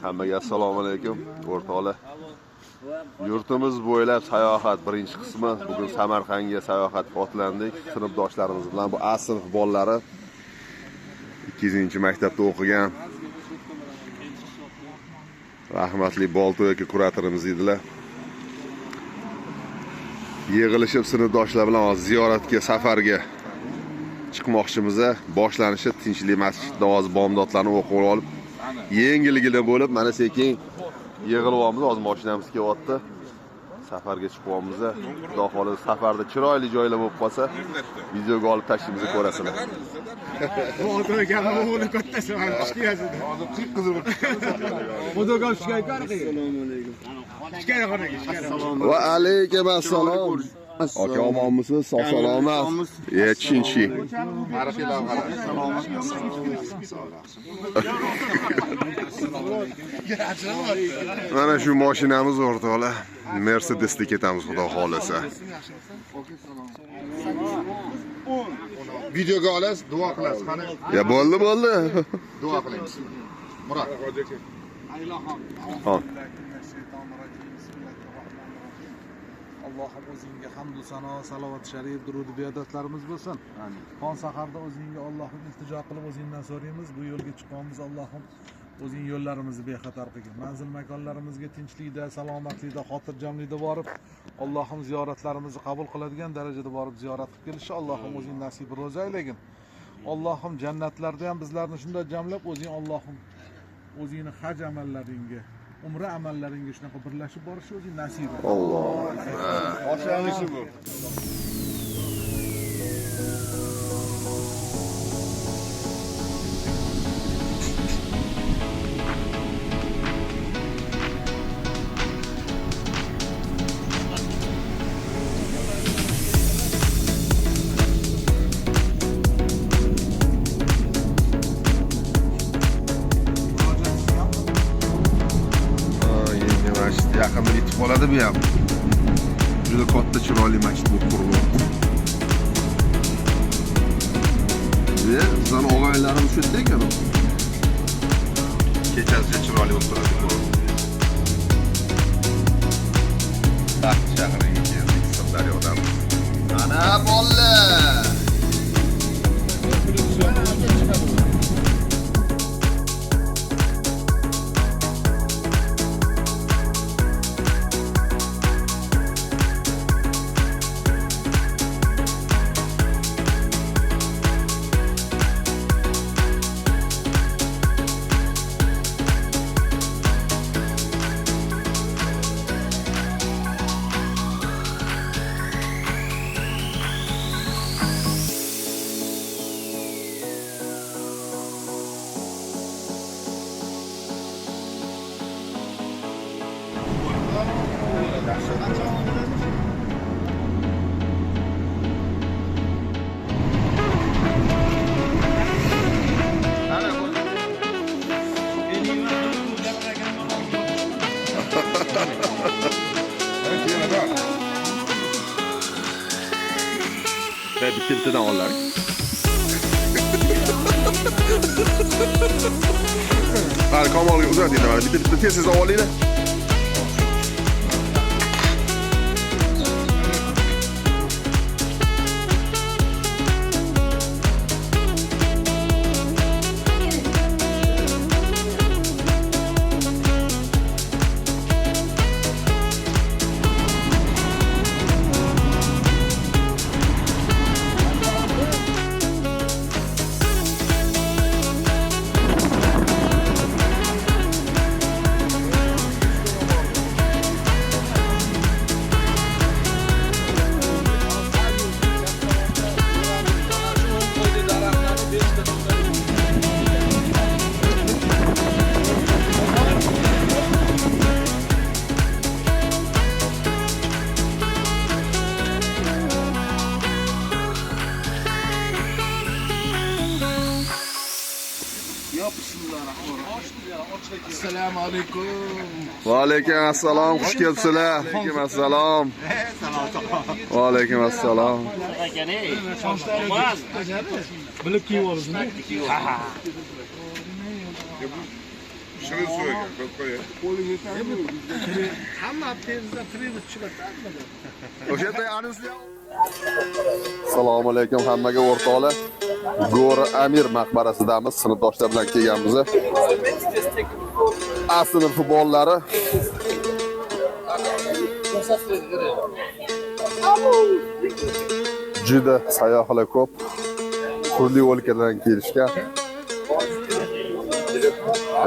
Hammaga assalomu alaykum o'rtoqlar. Yurtimiz bo'ylab sayohat birinchi qismi. Bugun Samarqandga sayohatga otlandik sinfdoshlarimiz bilan. Bu A sinf bolalari 2-maktabda o'qigan rahmatli Boltoy aka kuratorimiz edilar. Yig'ilishib sinfdoshlar bilan hozir ziyoratga, safarga chiqmoqchimiz. Boshlanishi tinchlik masjidida hozir bomdodlarni o'qib olib, yengilligina bo'lib, mana sekin yig'ilyapmiz. Hozir mashinamiz kelyapti. Safarga chiqyapmiz. Xudo xohlasa safarda chiroyli joylar bo'lib qolsa, videoga olib tashlaymiz, ko'rasizlar. O'g'li kattasi mana pishkiyasida. Hozir qiq qizil bo'lib chiqadi. Xudoga shukr, assalomu alaykum. Ichkari qarang, ichkari. Va alaykum assalom. Aka omonmisiz? Sog' salomat. Chinchi. Mana shu mashinamiz o'rtoqlar. Mercedesda ketamiz xudo xolasa. Videoga olasiz, duo qilasiz. Qani? Ya bo'ldi, bo'ldi. Duo qiling. Murod. Hop. Allohim o'zingga hamd va sano, salovat sharif, durud biyodatlarimiz bo'lsin. Amin. Tong saharda o'zingga Allohim iltijo qilib o'zingdan so'raymiz. Bu yo'lga chiqamiz Allohim o'zing yo'llarimizni bexatar qilgin. Manzil makonlarimizga tinchlikda, salomatlikda, xotirjamlikda borib, Allohim ziyoratlarimizni qabul qiladigan darajada borib ziyorat qilib kelishni Allohim o'zing nasib ro'za aylagin. Allohim jannatlarda ham bizlarni shunday jamlab, o'zing Allohim o'zingni haj amallaringga, umra amallaringga shunaqa birlashib borishni o'zing nasib et. Alloh. Boshlanishi bu. Yaqinda yetib qoladi bu ham. Juda katta chiroyli masjid bo'lib qurilyapti. Ve bizning og'aylarimiz shu yerda ekan. Kechasi chiroyli bo'lib turadi. Taxt shahriga keldik, Sirdaryodan. Mana bolalar. Bitta bittadan ollar. Qani Kamolga uzatinglar mana bitta bitta tez tez olinglar. Assalomu alaykum. Va alaykum assalom, xush kelibsizlar. Alaykum assalom. Va alaykum assalom. Bilib kiyib olibsizmi? Shirin suv ekan, ko'p qo'ying. Hamma tezda tirib chiqadi. O'sha yerda anisli. Assalomu alaykum hammaga o'rtoqlar. Go'ri Amir maqbarasidamiz. Sinfdoshlar bilan kelganmiz. A sinf futbollari juda sayyohlar ko'p. Turli o'lkalardan kelishgan.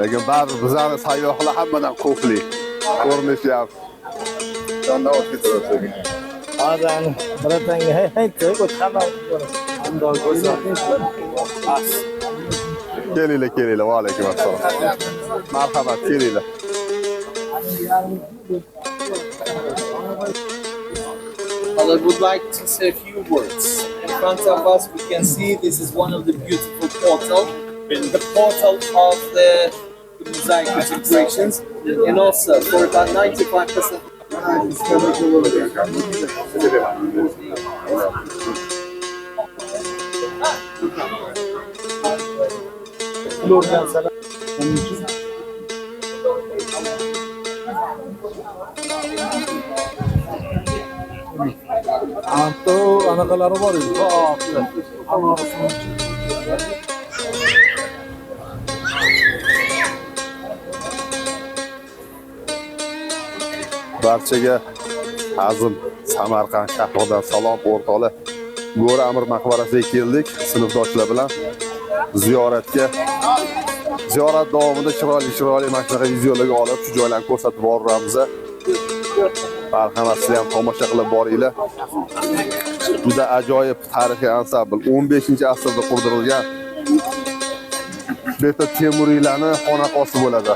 Lekin baribir bizani sayyohlar hammadan ko'plik. Ko'rinishyapti. Bazen bratanga hey hey ko'p hamma Kelinglar, kelinglar. Va alaykum assalom. Marhamat, kelinglar. Well, I would like to say a few words. In front of us, we can see this is one of the beautiful portal, the portal of the mosaic decorations, and also for about 95%. Anto anaqalari bor edi. Barchaga azim Samarqand shahridan salom o'rtoqlar. Go'ri Amir maqbarasiga keldik sinfdoshlar bilan ziyoratga. Ziyorat davomida chiroyli mana shunaqa videolarga olib shu joylarni ko'rsatib boramiz. Marhamat, sizlar ham tomosha qilib boringlar. Juda ajoyib tarixiy ansambl 15-asrda qurdirilgan. Bu yerda Temuriylarning xonaqosi bo'ladi.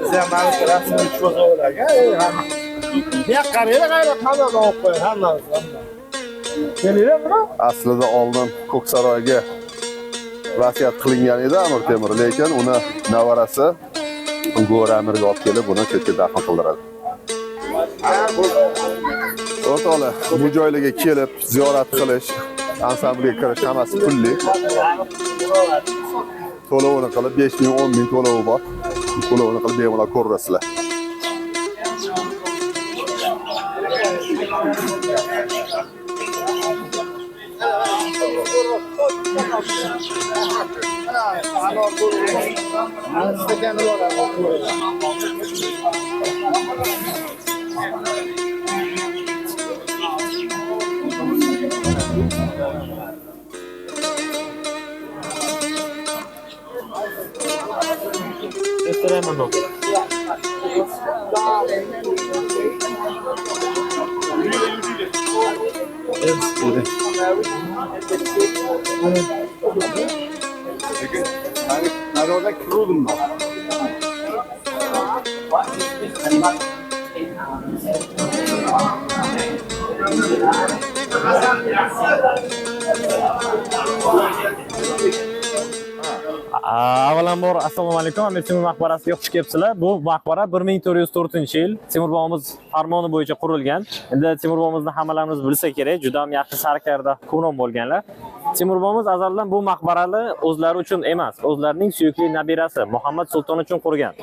Biz ham mana shu rasmni tushib olsak, bu yoqqa qaranglar, g'ayrat hammani olib qo'ying, hammamiz. Kelinglar buni. Aslida oldin Ko'ksaroyga vasiyat qilingan edi Amir Temur, lekin uni nevarasi Go'ri Amirga olib kelib, buni chetga dafn qildiradi. O'rtoqlar, bu joylarga kelib ziyorat qilish, ansamblga kirish hammasi pulli. To'lovini qilib 5 ming, 10 ming to'lovi bor. To'lovini qilib bemalol ko'rasizlar. Naroda kiruvdim. Avvalambor assalomu alaykum. Amir Temur maqbarasiga xush kelibsizlar. Bu maqbara 1404-yil Temur bobomiz farmoni bo'yicha qurilgan. Endi Temur bobomizni hammalarimiz bilsa kerak, juda ham yaxshi sarkarda hukmron bo'lganlar. Temur bobomiz azaldan bu maqbarani o'zlari uchun emas, o'zlarining suyukli nabirasi Muhammad Sulton uchun qurgan.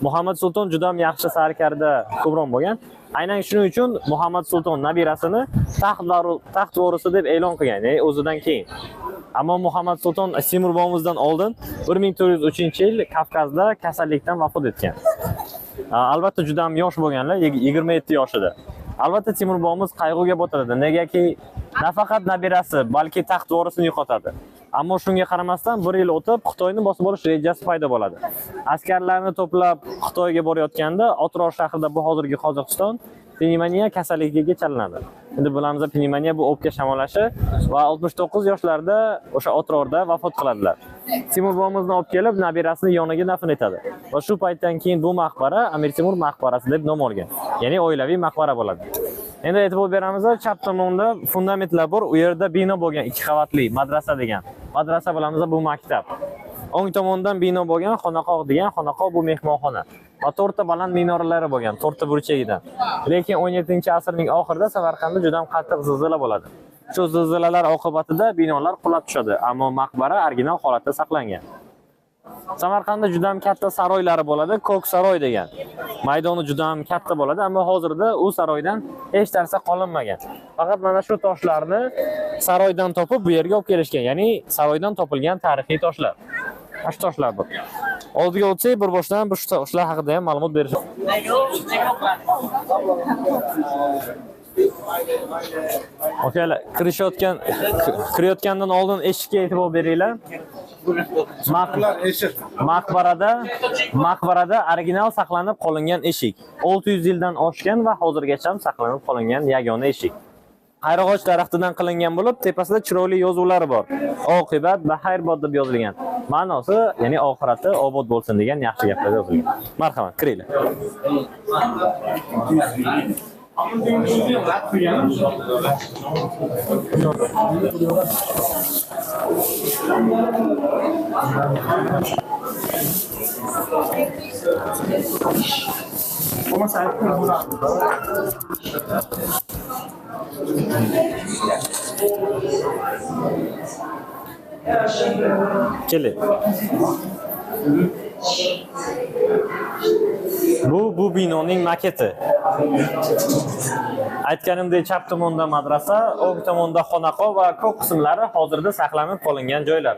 Muhammad Sulton juda ham yaxshi sarkarda hukmron bo'lgan. Aynan shuning uchun Muhammad Sulton nabirasini taxt vorisi deb e'lon qilgan, ya'ni o'zidan keyin. Ammo Muhammad Sulton Temur bobomizdan oldin 1403-yil Kavkazda kasallikdan vafot etgan. Albatta juda ham yosh bo'lganlar, 27 yoshida. Albatta Temur bobomiz qayg'uga botadi. Negaki nafaqat nabirasi, balki taxt vorisini yo'qotadi. Ammo shunga qaramasdan bir yil o'tib Xitoyni bosib olish rejasi paydo bo'ladi. Askarlarni to'plab Xitoyga borayotganda Otror shahrida, bu hozirgi Qozog'iston, pnevmoniya kasalligiga chalinadi. Endi bilamiz, pnevmoniya bu o'pka shamollashi va 69 yoshlarida o'sha Otrorda vafot qiladilar. Temur bobomizni olib kelib nabirasini yoniga dafn etadi. Va shu paytdan keyin bu maqbara Amir Temur maqbarasi deb nom olgan. Ya'ni oilaviy maqbara bo'ladi. Endi e'tibor beramiz, chap tomonda fundamentlar bor. U yerda bino bo'lgan, 2 qavatli madrasa degan. Madrasa bilamiz, bu maktab. O'ng tomondan bino bo'lgan Xonaqoh degan, Xonaqoh bu mehmonxona. Va to'rtta baland minoralari bo'lgan, to'rtta burchagidan. Lekin 17-asrning oxirida Samarqandda juda ham qattiq zilzila bo'ladi. Shu zilzilalar oqibatida binolar qulab tushadi, ammo maqbara original holatda saqlangan. Samarqandda juda ham katta saroylari bo'ladi, Ko'k saroy degan. Maydoni juda ham katta bo'ladi, ammo hozirda u saroydan hech narsa qolinmagan. Faqat mana shu toshlarni saroydan topib bu yerga olib kelishgan, ya'ni saroydan topilgan tarixiy toshlar. Mana shu toshlar bu. Oldiga o'tsak, bir boshdan bu toshlar haqida ham ma'lumot berish. Okalar, kirayotgandan oldin eshikka e'tibor beringlar. Maqbarada original saqlanib qolingan eshik. 600 yildan oshgan va hozirgacha saqlanib qolingan yagona eshik. Qayrag'och daraxtidan qilingan bo'lib, tepasida chiroyli yozuvlari bor. Oqibat baxayrbod deb yozilgan. Ma'nosi, ya'ni oxirati obod bo'lsin degan yaxshi gaplar yozilgan. Marhamat, kiringlar. Keling. Bu binoning maketi. Aytganimdek, chap tomonda madrasa, o'ng tomonda xonaqo va ko'k qismlari hozirda saqlanib qolingan joylar.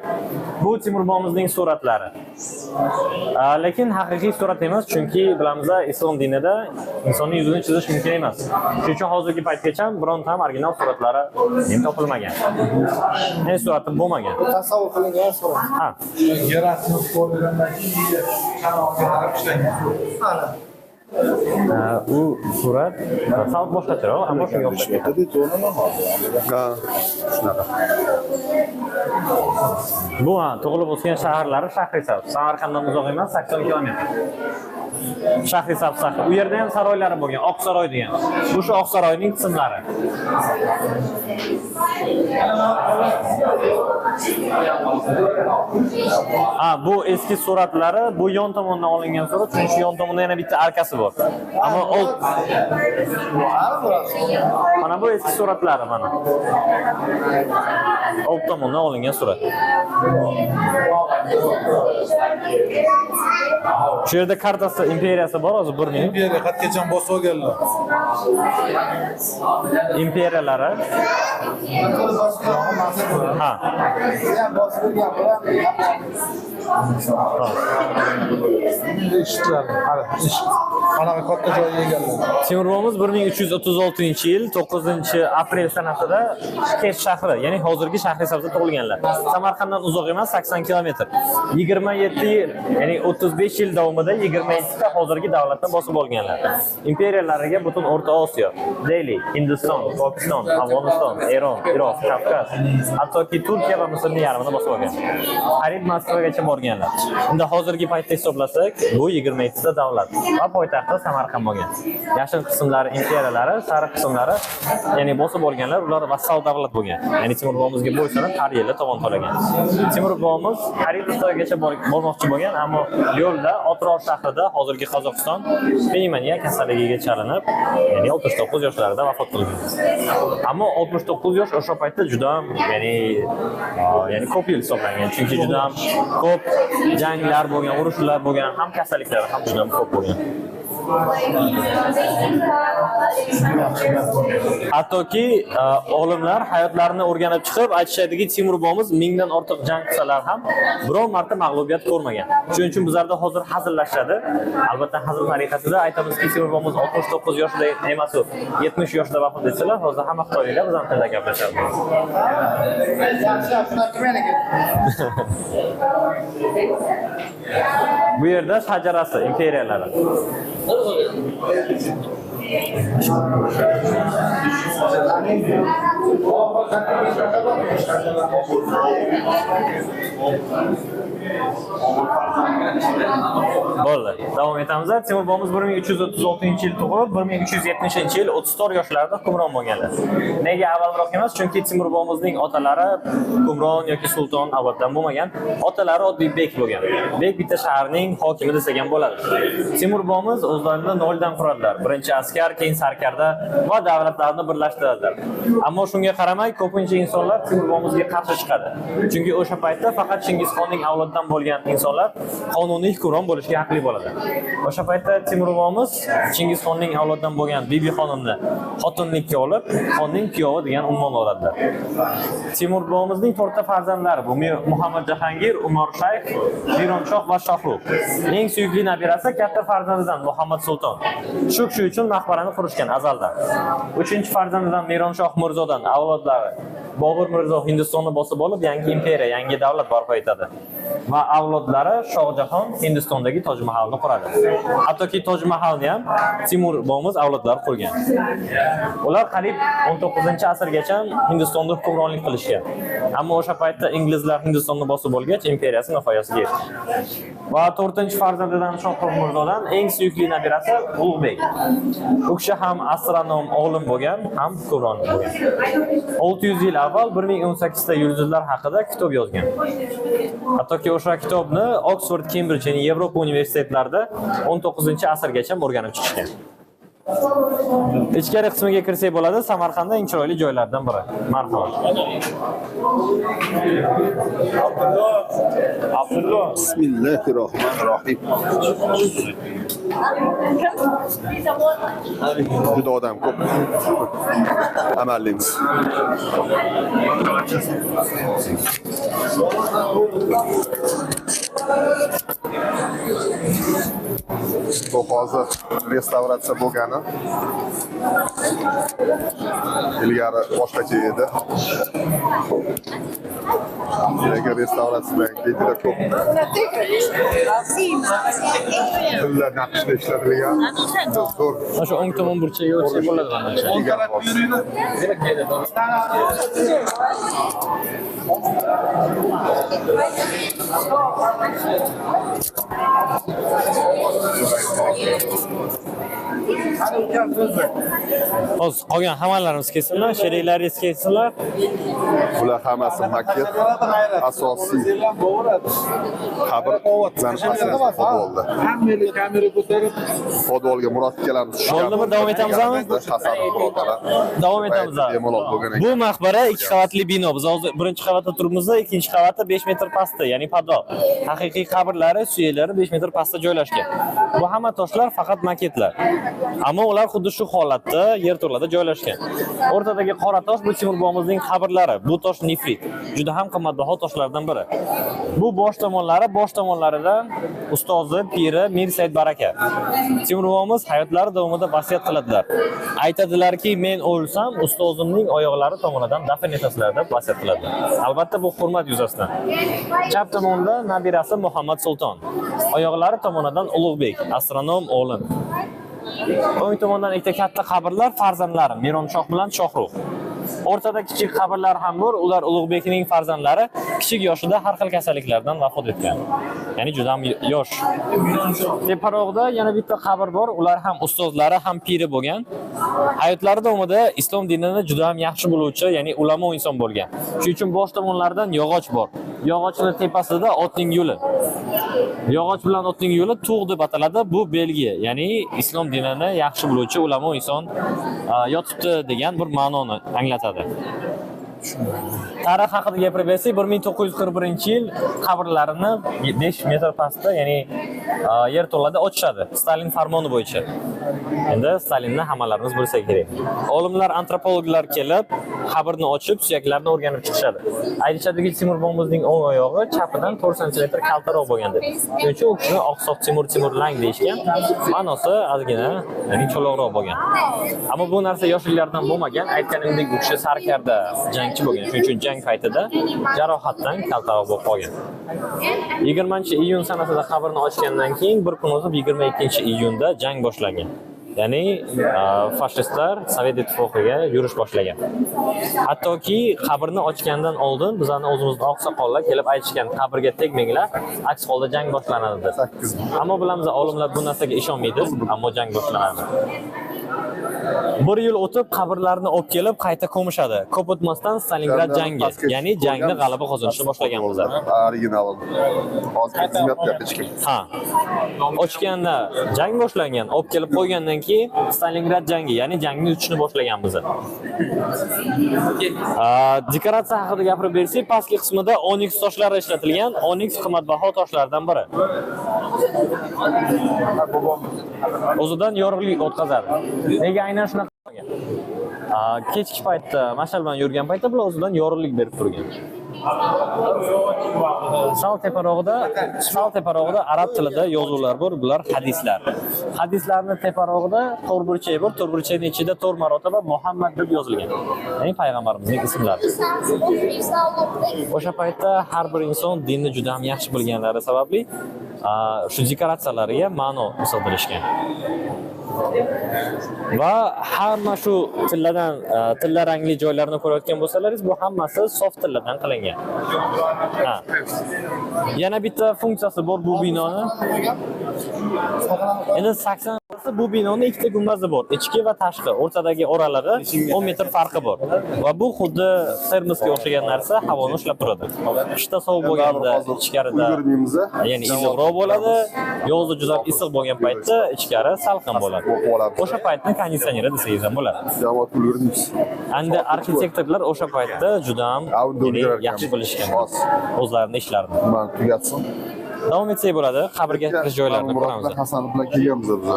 Bu Timur bobomizning suratlari. Lekin haqiqiy surat emas, chunki bilamiz, islom dinida insonning yuzini chizish mumkin emas. Shuning uchun hozirgi paytgacha bironta ham original suratlari ham topilmagan. Hech surati bo'lmagan. Tasavvur qilingan surat. Ha. Yer astini ko'rgandan keyin chanog'iga qarab ishlangan. Ana. U surat sal boshqacharoq, ammo shunga o'xshab ketadi. Ha, shunaqa. Bu ha, tug'ilib o'sgan shaharlari Shahrisabz. Samarqanddan uzoq emas, 80 kilometr. Shahrisabz shahri. U yerda ham saroylari bo'lgan, Oq saroy degan. Bu shu Oq saroyning qismlari. Ha, bu eski suratlari, bu yon tomondan olingan surat, chunki yon tomonda yana bitta arkasi bor. Ammo mana bu eski suratlari mana. Old tomondan olingan surat. Shu yerda kartasi imperiyasi bor, hozir bir minut. Imperiya qatgacha bosib olganlar. Imperiyalari. Ha. Eshiklar, qara, eshik. Qanaqa katta joyga egallagan. Timur bobomiz 1336-yil 9-aprel sanasida Kesh shahri, ya'ni hozirgi Shahrisabzda tug'ilganlar. Samarqanddan uzoq emas, 80 kilometr. 27 yil, ya'ni 35 yil davomida 27 ta hozirgi davlatni bosib olganlar. Imperiyalariga butun O'rta Osiyo, Deli, Hindiston, Pokiston, Afg'oniston, Eron, Iroq, Kavkaz, hattoki Turkiya va Misrning yarmini bosib olgan. Qariyb Moskvagacha borganlar. Unda hozirgi paytda hisoblasak, bu 27 ta davlat va poytaxti Samarqand bo'lgan. Yashil qismlari imperiyalari, sariq qismlari, ya'ni bosib olganlar, ular vassal davlat bo'lgan. Ya'ni Timur bobomizga bo'ysunib har yili tovon to'lagan. Timur bobomiz qariyb Xitoygacha bormoqchi bo'lgan, ammo yo'lda Otror shahrida, hozirgi Qozog'iston, pnevmoniya kasalligiga chalinib, ya'ni 69 yoshlarida vafot qilgan. Ammo 69 yosh o'sha paytda juda ham, ya'ni ko'p yil hisoblangan, chunki juda ham ko'p janglar bo'lgan, urushlar bo'lgan, ham kasalliklar ham juda ham ko'p bo'lgan. Hattoki olimlar hayotlarini o'rganib chiqib aytishadiki, Timur bobomiz 1000dan ortiq jang qilsalar ham biror marta mag'lubiyat ko'rmagan. Shuning uchun bizlarda hozir hazillashadi. Albatta hazil tariqasida aytamizki, Timur bobomiz 69 yoshida emas, 70 yoshida vafot etsalar, hozir hamma xitoyliklar bizning tilda gaplashadi. Bu yerda shajarasi, imperiyalari. Bo'ldi. Davom etamiz. Timur bobomiz 1336-yil tug'ilib, 1370-yil 34 yoshlarida hukmron bo'lganlar. Nega avvalroq emas? Chunki Timur bobomizning otalari hukmron yoki sulton avvaldan bo'lmagan. Otalari oddiy bek bo'lgan. Bek bitta shaharning hokimi desak ham bo'ladi. Timur bobomiz o'zlarini noldan quradilar. Birinchi askar, keyin sarkarda va davlatlarni birlashtiradilar. Ammo shunga qaramay ko'pincha insonlar Timur bobomizga qarshi chiqadi. Chunki o'sha paytda faqat Chingizxonning avlodidan bo'lgan insonlar qonuniy hukmron bo'lishga haqli bo'ladi. O'sha paytda Timur bobomiz Chingizxonning avlodidan bo'lgan Bibi xonimni xotinlikka olib, xonning kuyovi degan unvon oladilar. Timur bobomizning 4 ta farzandlari bu Muhammad Jahongir, Umar Shayx, Mironchoh va Shohrux. Eng suyukli nabirasi katta farzandidan Muhammad Sulton. Shu kishi uchun maqbarani qurishgan azaldan. 3-farzandidan Mironchoh Mirzodan avlodlari Bobur Mirzo Hindistonni bosib olib, yangi imperiya, yangi davlat barpo etadi. Va avlodlari Shohjahon Hindistondagi Toj Mahalni quradi. Hattoki Toj Mahalni ham Timur bobomiz avlodlari qurgan. Ular qariyb 19-asrgacha Hindistonda hukmronlik qilishgan. Ammo o'sha paytda inglizlar Hindistonni bosib olgach, imperiyasi nihoyasiga yetdi. Va 4-farzandidan Shohrux Mirzodan eng suyukli nabirasi Ulug'bek. U kishi ham astronom olim bo'lgan, ham hukmron bo'lgan. 600 yil avval 1018 ta yulduzlar haqida kitob yozgan. Hattoki o'sha kitobni Oxford, Cambridge, ya'ni Yevropa universitetlarida 19-asrgacha o'rganib chiqishgan. Ichkari qismiga kirsak bo'ladi, Samarqandda eng chiroyli joylardan biri. Marhamat. Abdulloh. Bismillahirrohmanirrohim. Juda odam ko'p. Amallaymiz. Bu hozir restavratsiya bo'lgani. Ilgari boshqacha edi. Lekin restavratsiyadan keyin juda ko'p tilla naqshda ishlatilgan. Zo'r. O'sha o'ng tomon burchagiga o'tsak bo'ladi manimcha. O'ng tarafga yuringlar. Hozir qolgan hammalarimiz kelsinlar, sheriklaringiz kelsinlar. Bular hammasi maket, asosiy qabr podvolda. Hammani kamera ko'tarib podvolga Murod akamiz tushgan. Bo'ldimi? Davom etamizmi? Hasanov birodarlar. Davom etamiz. Bemalol bo'lgan ekan. Bu maqbara 2 qavatli bino. Biz hozir birinchi qavatda turibmiz, ikkinchi qavati 5 metr pastda, ya'ni podval. Haqiqiy qabrlari, suyaklari 5 metr pastda joylashgan. Bu hamma toshlar faqat maketlar. Ammo ular xuddi shu holatda yerto'lada joylashgan. O'rtadagi qora tosh bu Timur bobomizning qabrlari. Bu tosh nefrit. Juda ham qimmatbaho toshlardan biri. Bu bosh tomonlari, bosh tomonlaridan ustozi, piri Mir Said Baraka. Timur bobomiz hayotlari davomida vasiyat qiladilar. Aytadilarki, men o'lsam ustozimning oyoqlari tomonidan dafn etasizlar deb vasiyat qiladilar. Albatta bu hurmat yuzasidan. Chap tomonda nabirasi Muhammad Sulton. Oyoqlari tomonidan Ulug'bek, astronom olim. O'ng tomondan ikkita katta qabrlar farzandlari Mironchoh bilan Shohrux. O'rtada kichik qabrlar ham bor. Ular Ulug'bekning farzandlari kichik yoshida har xil kasalliklardan vafot etgan. Ya'ni juda ham yosh. Teparoqda yana bitta qabr bor. Ular ham ustozlari, ham piri bo'lgan. Hayotlari davomida islom dinini juda ham yaxshi biluvchi, ya'ni ulamo inson bo'lgan. Shuning uchun bosh tomonlaridan yog'och bor. Yog'ochning tepasida otning yo'li. Yog'och bilan otning yo'li tug' deb ataladi. Bu belgi, ya'ni islom dinini yaxshi biluvchi ulamo inson yotibdi degan bir ma'noni anglatadi. Tarix haqida gapirib bersak, 1941-yil qabrlarini 5 metr pastda, ya'ni yerto'lada ochishadi Stalin farmoni bo'yicha. Endi Stalinni hammalarimiz bilsa kerak. Olimlar, antropologlar kelib, qabrni ochib, suyaklarni o'rganib chiqishadi. Aytishadiki, Timur bobomizning o'ng oyog'i chapidan 4 sm kaltaroq bo'lgan deb. Shuning uchun u kishini Oqsoq Timur, Timur Lang deyishgan. Ma'nosi ozgina, ya'ni cho'loqroq bo'lgan. Ammo bu narsa yoshliklardan bo'lmagan. Aytganimdek, u kishi sarkarda, jangchi bo'lgan. Shuning uchun jang paytida jarohatdan kaltaroq bo'lib qolgan. 20-iyun sanasida qabrni ochgandan keyin bir kun o'tib 22-iyunda jang boshlangan. Ya'ni fashistlar Sovet Ittifoqiga yurish boshlagan. Hattoki qabrni ochgandan oldin bizani o'zimizni oqsoqollar kelib aytishgan, qabrga tegmanglar, aks holda jang boshlanadi deb. Ammo bilamiz, olimlar bu narsaga ishonmaydi, ammo jang boshlanadi. Bir yil o'tib qabrlarni olib kelib qayta ko'mishadi. Ko'p o'tmasdan Stalingrad jangi, ya'ni jangda g'alaba qozonishni boshlagan o'zlar. Original. Hozir kirgizmayapti hech kim. Ha. Ochganda jang boshlangan, olib kelib qo'ygandan keyin Stalingrad jangi, ya'ni jangni yutishni boshlaganmiz. Dekoratsiya haqida gapirib bersak, pastki qismida oniks toshlari ishlatilgan. Oniks qimmatbaho toshlardan biri. O'zidan yorug'lik o'tkazadi. Nega aynan shunaqa bo'lgan? Kechki paytda mashal bilan yurgan paytda bular o'zidan yorug'lik berib turgan. Sal teparog'ida arab tilida yozuvlar bor, bular hadislar. Hadislarning teparog'ida to'rtburchak bor, to'rtburchakning ichida to'rt marotaba Muhammad deb yozilgan. Ya'ni payg'ambarimizning ismlari. O'sha paytda har bir inson dinni juda ham yaxshi bilganlari sababli shu dekoratsiyalariga ma'no sig'dirishgan. Va hamma shu tilladan, tilla rangli joylarni ko'rayotgan bo'lsalaringiz, bu hammasi sof tilladan qilingan. Ha. Yana bitta funksiyasi bor bu binoni. Endi 80 bu binoni ikkita gumbazi bor, ichki va tashqi. O'rtadagi oralig'i 10 metr farqi bor. Va bu xuddi termosga o'xshagan narsa, havoni ushlab turadi. Qishda sovuq bo'lganda ichkarida, ya'ni iliqroq bo'ladi, yozda juda issiq bo'lgan paytda ichkari salqin bo'ladi. O'sha paytni konditsioneri desangiz ham bo'ladi. Jamoat ulgurmaymiz. Endi arxitektorlar o'sha paytda juda ham yaxshi bilishgan o'zlarining ishlarini. Man tugatsin. Davom etsak bo'ladi, qabrga kirish joylarini ko'ramiz. Hasan bilan kelganmiz biz.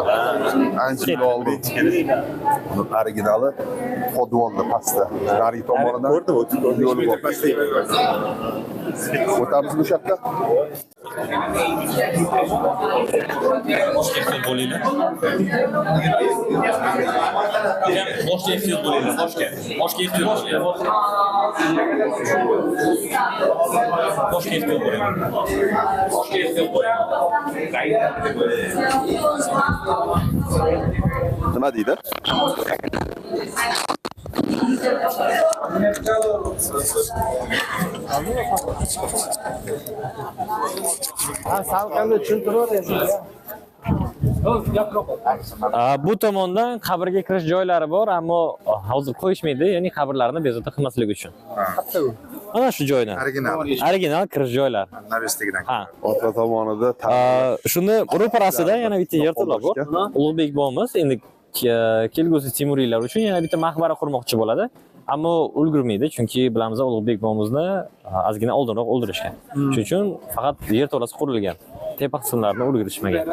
Ancha yil oldin. Uni originali podvalda pastda. Narigi tomonidan yo'l bor. O'tamiz bu yoqqa. Boshqa ehtiyot bo'linglar. Boshqa ehtiyot bo'linglar, boshqa. Boshqa ehtiyot bo'linglar. Boshqa ehtiyot bo'linglar. Boshqa ehtiyot bo'linglar. Nima deydi? Bu tomondan qabrga kirish joylari bor, ammo hozir qo'yishmaydi, ya'ni qabrlarni bezovta qilmaslik uchun. Mana shu joydan. Original kirish joylari. Ha. Orqa tomonida shuni ro'parasida yana bitta yerto'la bor. Ulug'bek bobomiz endi kelgusi Temuriylar uchun yana bitta maqbara qurmoqchi bo'ladi. Ammo ulgurmaydi, chunki bilamiz Ulug'bek bobomizni ozgina oldinroq o'ldirishgan. Shuning uchun faqat yerto'lasi qurilgan. Tepa qismlarini ulgurishmagan.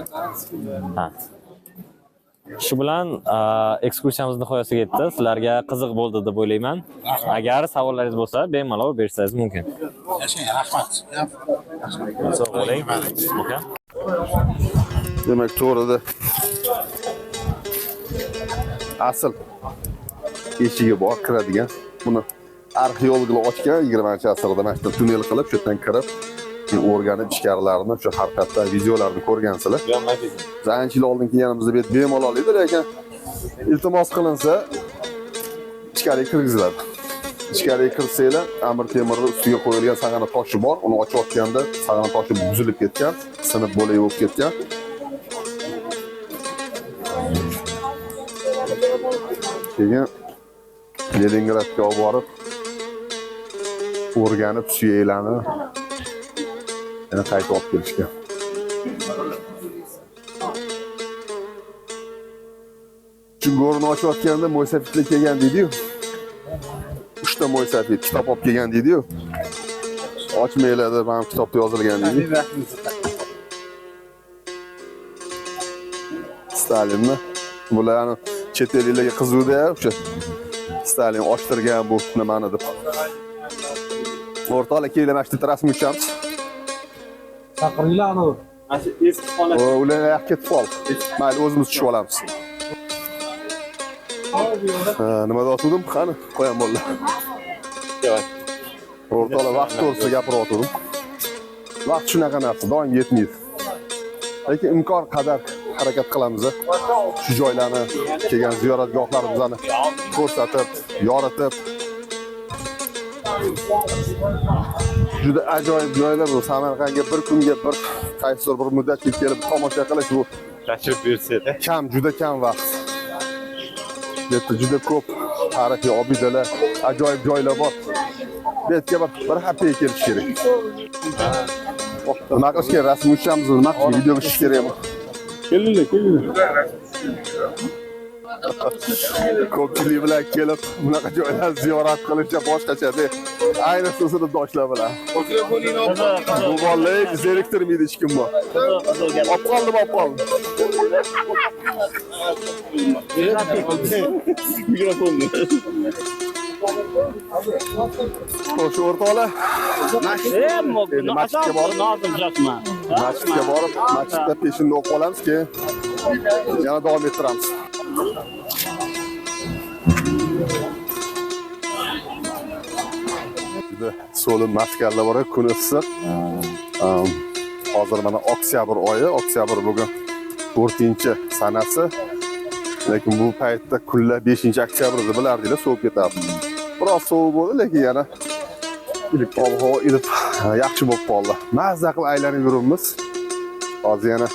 Ha. Shu bilan ekskursiyamiz nihoyasiga yetdi. Sizlarga qiziq bo'ldi deb o'ylayman. Agar savollaringiz bo'lsa, bemalol berishingiz mumkin. Yashang, rahmat. Sog' bo'ling. Aka. Demak, to'g'rida asl eshigi bor kiradigan. Buni arxeologlar ochgan 20-asrda mana shu tunnel qilib, shu yerdan kirib, o'rganib ichkarilarini, o'sha haqiqatda videolarni ko'rgansizlar. Biz ancha yil oldin kelganimizda bu yer bemalol edi, lekin iltimos qilinsa ichkariga kirgiziladi. Ichkariga kirsanglar, Amir Temurning ustiga qo'yilgan sag'ana toshi bor. Uni ochayotganda sag'ana toshi buzilib ketgan, sinib bo'lak bo'lib ketgan. Keyin Leningradga olib borib o'rganib, suyaklarni yana qayta olib kelishgan. Shu go'rni ochayotganda mo'ysafidlar kelgan deydi-yu. 3 ta mo'ysafid kitob olib kelgan deydi-yu. Ochmanglar deb ham kitobda yozilgan deydi. Stalinni bularni chet elliklarga qizuvda o'sha Stalin ochtirgan bu nimani deb. O'rtoqlar, kelinglar, mana shu yerda rasmga tushamiz. Chaqiringlar anavi. Mana shu eski holat. Ular yoqqa ketib qoldi. Mayli, o'zimiz tushib olamiz. Nima deyotgandim? Qani, qo'yam bolalar. O'rtoqlar, vaqt to'g'risida gapiryotgandim. Vaqt shunaqa narsa, doim yetmaydi. Lekin imkon qadar harakat qilamiz. Shu joylarni, kelgan ziyoratgohlarimizni ko'rsatib, yoritib. Juda ajoyib joylar bu. Samarqandga bir kunga bir qaysidir bir muddatga kelib tomosha qilish bu Tashrif buyursa-da. kam, juda kam vaqt. Bu yerda juda ko'p tarixiy obidalar, ajoyib joylar bor. Bu yerga bir haftaga kelish kerak. Nima qilish kerak? Rasmga tushamiz, nima qilish, videoga tushish kerakmi? Kelinglar, kelinglar. Ko'pchilik bilan kelib bunaqa joylarni ziyorat qilishda boshqacha-da. Ayniqsa sinfdoshlar bilan. Bu bolalar zeriktirmaydi hech kimni. Olib qoldim, olib qoldim. Mikrofonni. Xo'sh, o'rtoqlar. Endi masjidga borib, masjidga borib, masjidda peshinni o'qib olamiz, keyin yana davom ettiramiz. Juda so'lim maskanlar bor, kun issiq. Hozir mana oktyabr oyi, oktyabr bugun 4-sanasi. Lekin bu paytda kunlar 5-oktyabrda bilardinglar, sovib ketardi. Biroz sovuq bo'ldi, lekin yana iliq ob-havo iliq yaxshi bo'lib qoldi. Mazza qilib aylanib yuribmiz. Hozir yana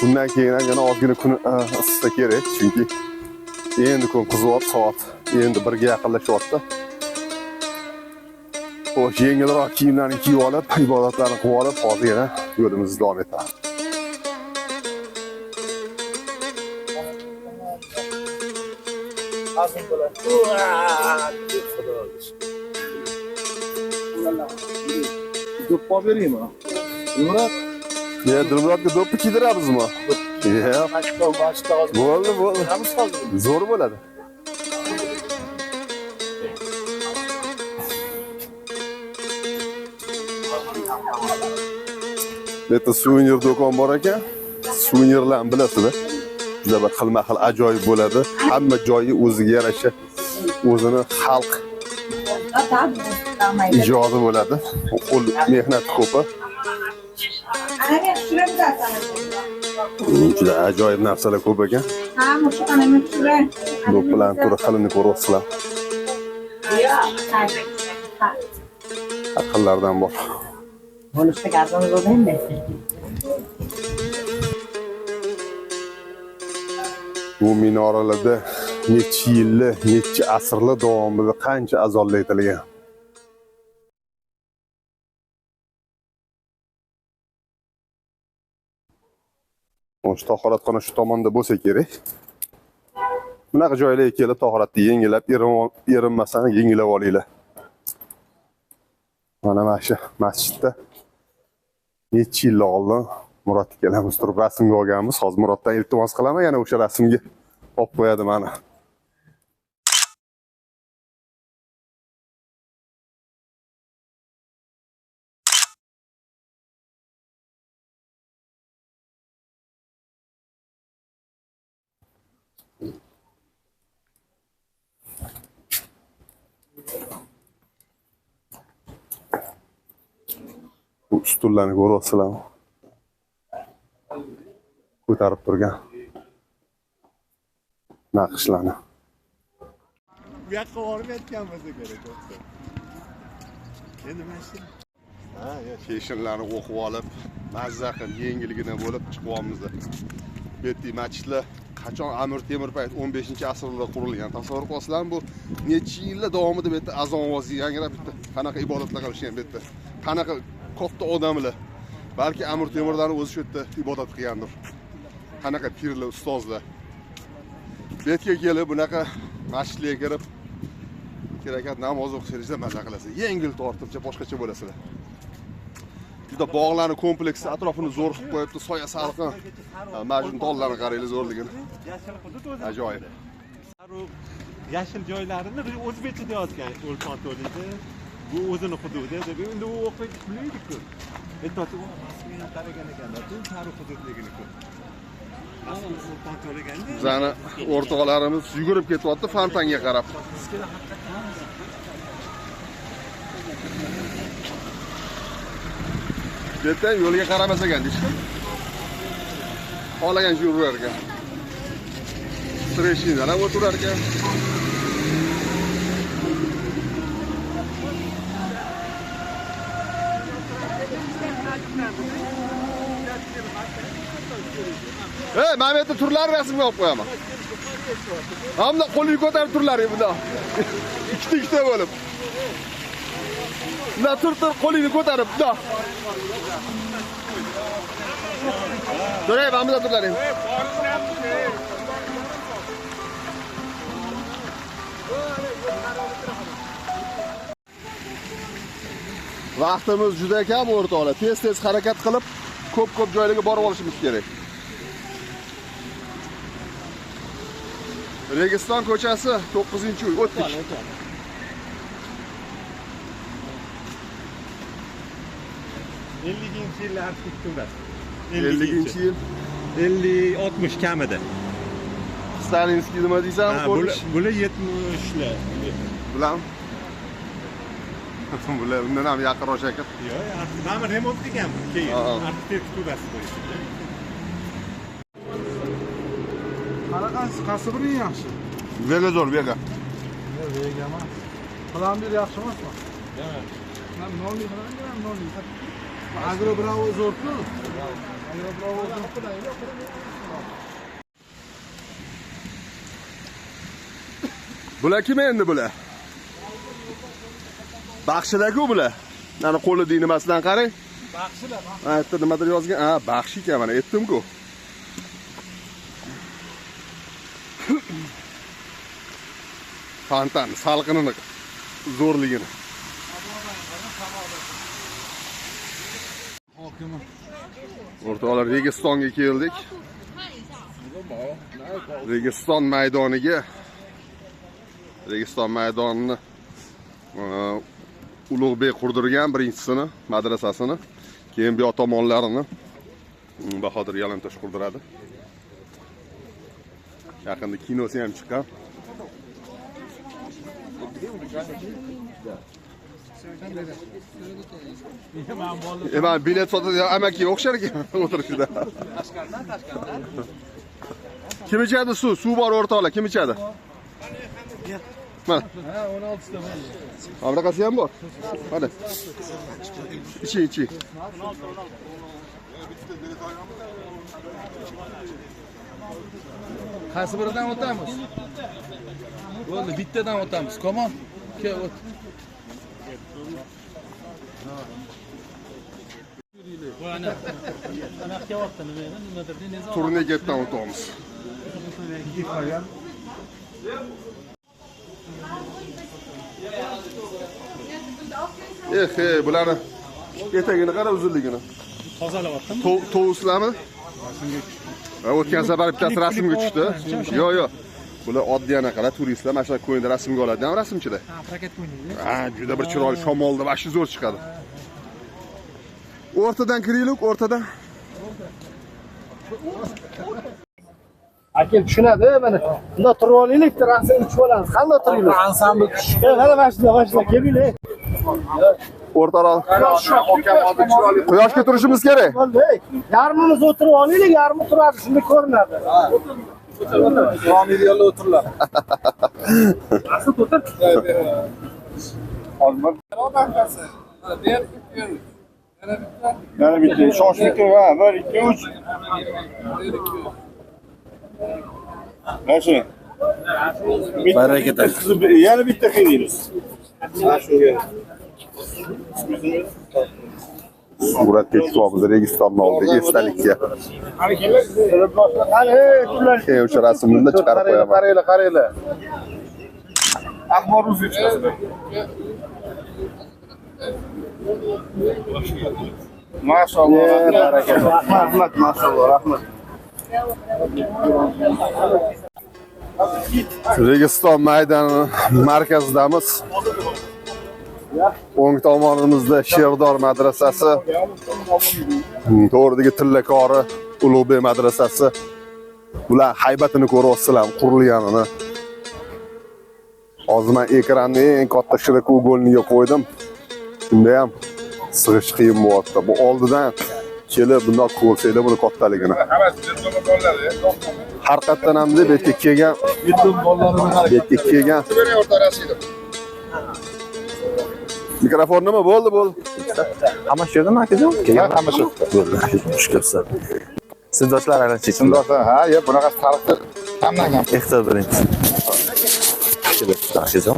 bundan keyin ham yana ozgina kun isitsa kerak, chunki endi kun qizyapti, soat endi 1ga yaqinlashyapti. Xo'sh, yengilroq kiyimlarni kiyib olib, ibodatlarni qilib olib, hozir yana yo'limizni davom etamiz. Do'ppi olib beraymi? Dilmurod? Ya, Dilmurodga do'ppi kiydiramizmi? Yo'q. Bo'ldi, bo'ldi. Zo'r bo'ladi. Bu yerda suvenir do'kon bor ekan. Suvenirlarni bilasizlar. Juda bir xilma-xil ajoyib bo'ladi. Hamma joyi o'ziga yarasha o'zini xalq ijodi bo'ladi. Qo'l mehnati ko'pi. Juda ajoyib narsalar ko'p ekan. Do'ppilarni turi xilini ko'ryapsizlar. Har xillardan bor. Bu minoralarda necha yilli, necha asrlar davomida qancha azonlar aytilgan. O'sha tahoratxona shu tomonda bo'lsa kerak. Bunaqa joylarga kelib tahoratni yengillab, erinmasdan yengillab olinglar. Mana shu masjidda necha yil oldin Murod ikkalamiz turib rasmga olganmiz. Hozir Muroddan iltimos qilaman, yana o'sha rasmga olib qo'yadi mana. Bu ustunlarni ko'ryapsizlarmi? Ko'tarib turgan naqshlarni. Bu yoqqa borib aytgan bo'lsa kerak o'xshaydi. Endi mana shu. Ha, peshinlarni o'qib olib, mazza qilib, yengilgina bo'lib chiqyapmiz. Bu yerda masjidlar qachon Amir Temur payt 15-asrda qurilgan. Tasavvur qilasizlarmi, bu necha yillar davomida bu yerda azon ovozi yangrab bitta qanaqa ibodatlar qilishgan bu yerda. Qanaqa katta odamlar. Balki Amir Temurdan o'zi shu yerda ibodat qilgandir. Qanaqa pirlar, ustozlar. Bu yerga kelib bunaqa masjidga kirib, ikki rakat namoz o'qisangizlar maza qilasiz. Yengil tortib, boshqacha bo'lasizlar. Juda bog'larni kompleksi atrofini zo'r qilib qo'yibdi, soya salqin. Majnun tollarni qaranglar zo'rligini. Ajoyib. Yashil joylarini o'zbekchada yozgan O'lpon to'lida. Bu o'zini hududi deb endi u o'qib bilmaydi-ku. Aytadi, u Moskvaga ham qaragan ekanda, bu sariq hududligini-ku. Bizani o'rtoqlarimiz yugurib ketyapti fontanga qarab. Bu yerda yo'lga qaramas ekan deyishdi. Xohlagancha yuraverar ekan. Streshnidan ham o'tirar ekan. Ey, mana bu yerda turlar rasmga olib qo'yaman. Hamda qo'lini ko'tarib turlaring bundoq. Ikkita ikkita bo'lib. Bundoq tur tur qo'lingni ko'tarib bundoq. Turay, mana bunda turlaring. Vaqtimiz juda kam o'rtoqlar. Tez-tez harakat qilib, ko'p-ko'p joylarga borib olishimiz kerak. Registon ko'chasi 9-uy o'tdik. 50-yil arxitekturasi. 50-yil. 50-60 kamida. Stalinskiy nima deysan? Bular 70-lar. Bular. Bular undan ham yaqinroq shakl. Yo'q, mana remont qilgan keyin arxitekturasi bo'yicha. Qanaqasi, qaysi biri yaxshi? Vega zo'r, Vega. Vega emas. Plan 1 yaxshi emasmi? Yo'q. Nolli bilan ham nolli. Agro Bravo zo'r-ku. Agro Bravo Bular kim endi bular? Baxshilar-ku bular. Mana qo'lidagi nimasidan qarang. Baxshilar. Ha, yerda nimadir yozgan. Ha, baxshi ekan mana aytdim-ku. Fontan salqinini zo'rligini. Hokimi. O'rtoqlar, Registonga keldik. Registon maydoniga. Registon maydonini Ulug'bek qurdirgan birinchisini, madrasasini, keyin bu yoq tomonlarini Bahodir Yalantosh qurdiradi. Yaqinda kinosi ham chiqqan. Men bilet sotadigan amakiga o'xshar ekan o'tirishida. Tashqaridan. Kim ichadi suv? Suv bor o'rtoqlar, kim ichadi? Mana. Ha, 16 ta bo'ldi. Mana bunaqasi ham bor. Mana. Iching, iching. Qaysi biridan o'tamiz? Bo'ldi, bittadan o'tamiz. Komon, kel o't. Turniketdan o'tamiz. Eh, bularni etagini qara, uzunligini. Tozalayaptimi? Tovuslarmi? O'tgan safar bittasi rasmga tushdi. Yo'q, yo'q. Bular oddiy anaqalar, turistlar mana shu ko'yinda rasmga oladi, ham rasmchilar. Ha, prokat o'ynaydi. Ha, juda bir chiroyli shamolda vashi zo'r chiqadi. O'rtadan kiraylik, o'rtadan. Aka tushunadi, mana bunda turib olaylik, rasmga tushib olamiz. Qanday turaylik? Ansambl tushib. Mana mana shunda, mana shunda kelinglar. O'rtaroq. Quyoshga turishimiz kerak. Bo'ldi. Yarmimiz o'tirib olaylik, yarmi turadi, shunda ko'rinadi. Romil yo'lda o'tiriladi. Asl o'tir. Yana bitta, shoshmika, ha, 1 2 3. Mana shu. Baraka topsin. Yana bitta qilamiz. Mana shunga. Suratga chiqyapmiz Registonning oldiga esdalikka. Keyin o'sha rasmni chiqarib qo'yaman. Qaranglar, qaranglar. Axbor o'zi chiqadi. Maşallah. Rahmat, maşallah, rahmat. Registon maydoni markazidamiz. O'ng tomonimizda Sherdor madrasasi, to'g'ridagi Tillakori Ulug'bek madrasasi. Bular haybatini ko'ryapsizlar, qurilganini. Hozir men ekranni eng katta shirokouгольniga qo'ydim. Shunda ham sig'ish qiyin bo'lyapti. Bu oldidan Kelib bundoq ko'rsanglar buni kattaligini. Har qayerdan ham deb bu yerga kelgan, bu yerga kelgan. Mikrofon nima bo'ldi, bo'ldi. Hamma shu yerdami akajon? Kelgan hamma shu. Bo'ldi. Xush kelibsiz. Sinfdoshlar aralashib. Sinfdoshlar, ha, yo'q, bunaqasi tarixda kamdan kam. Ehtiyot bo'ling. Akajon.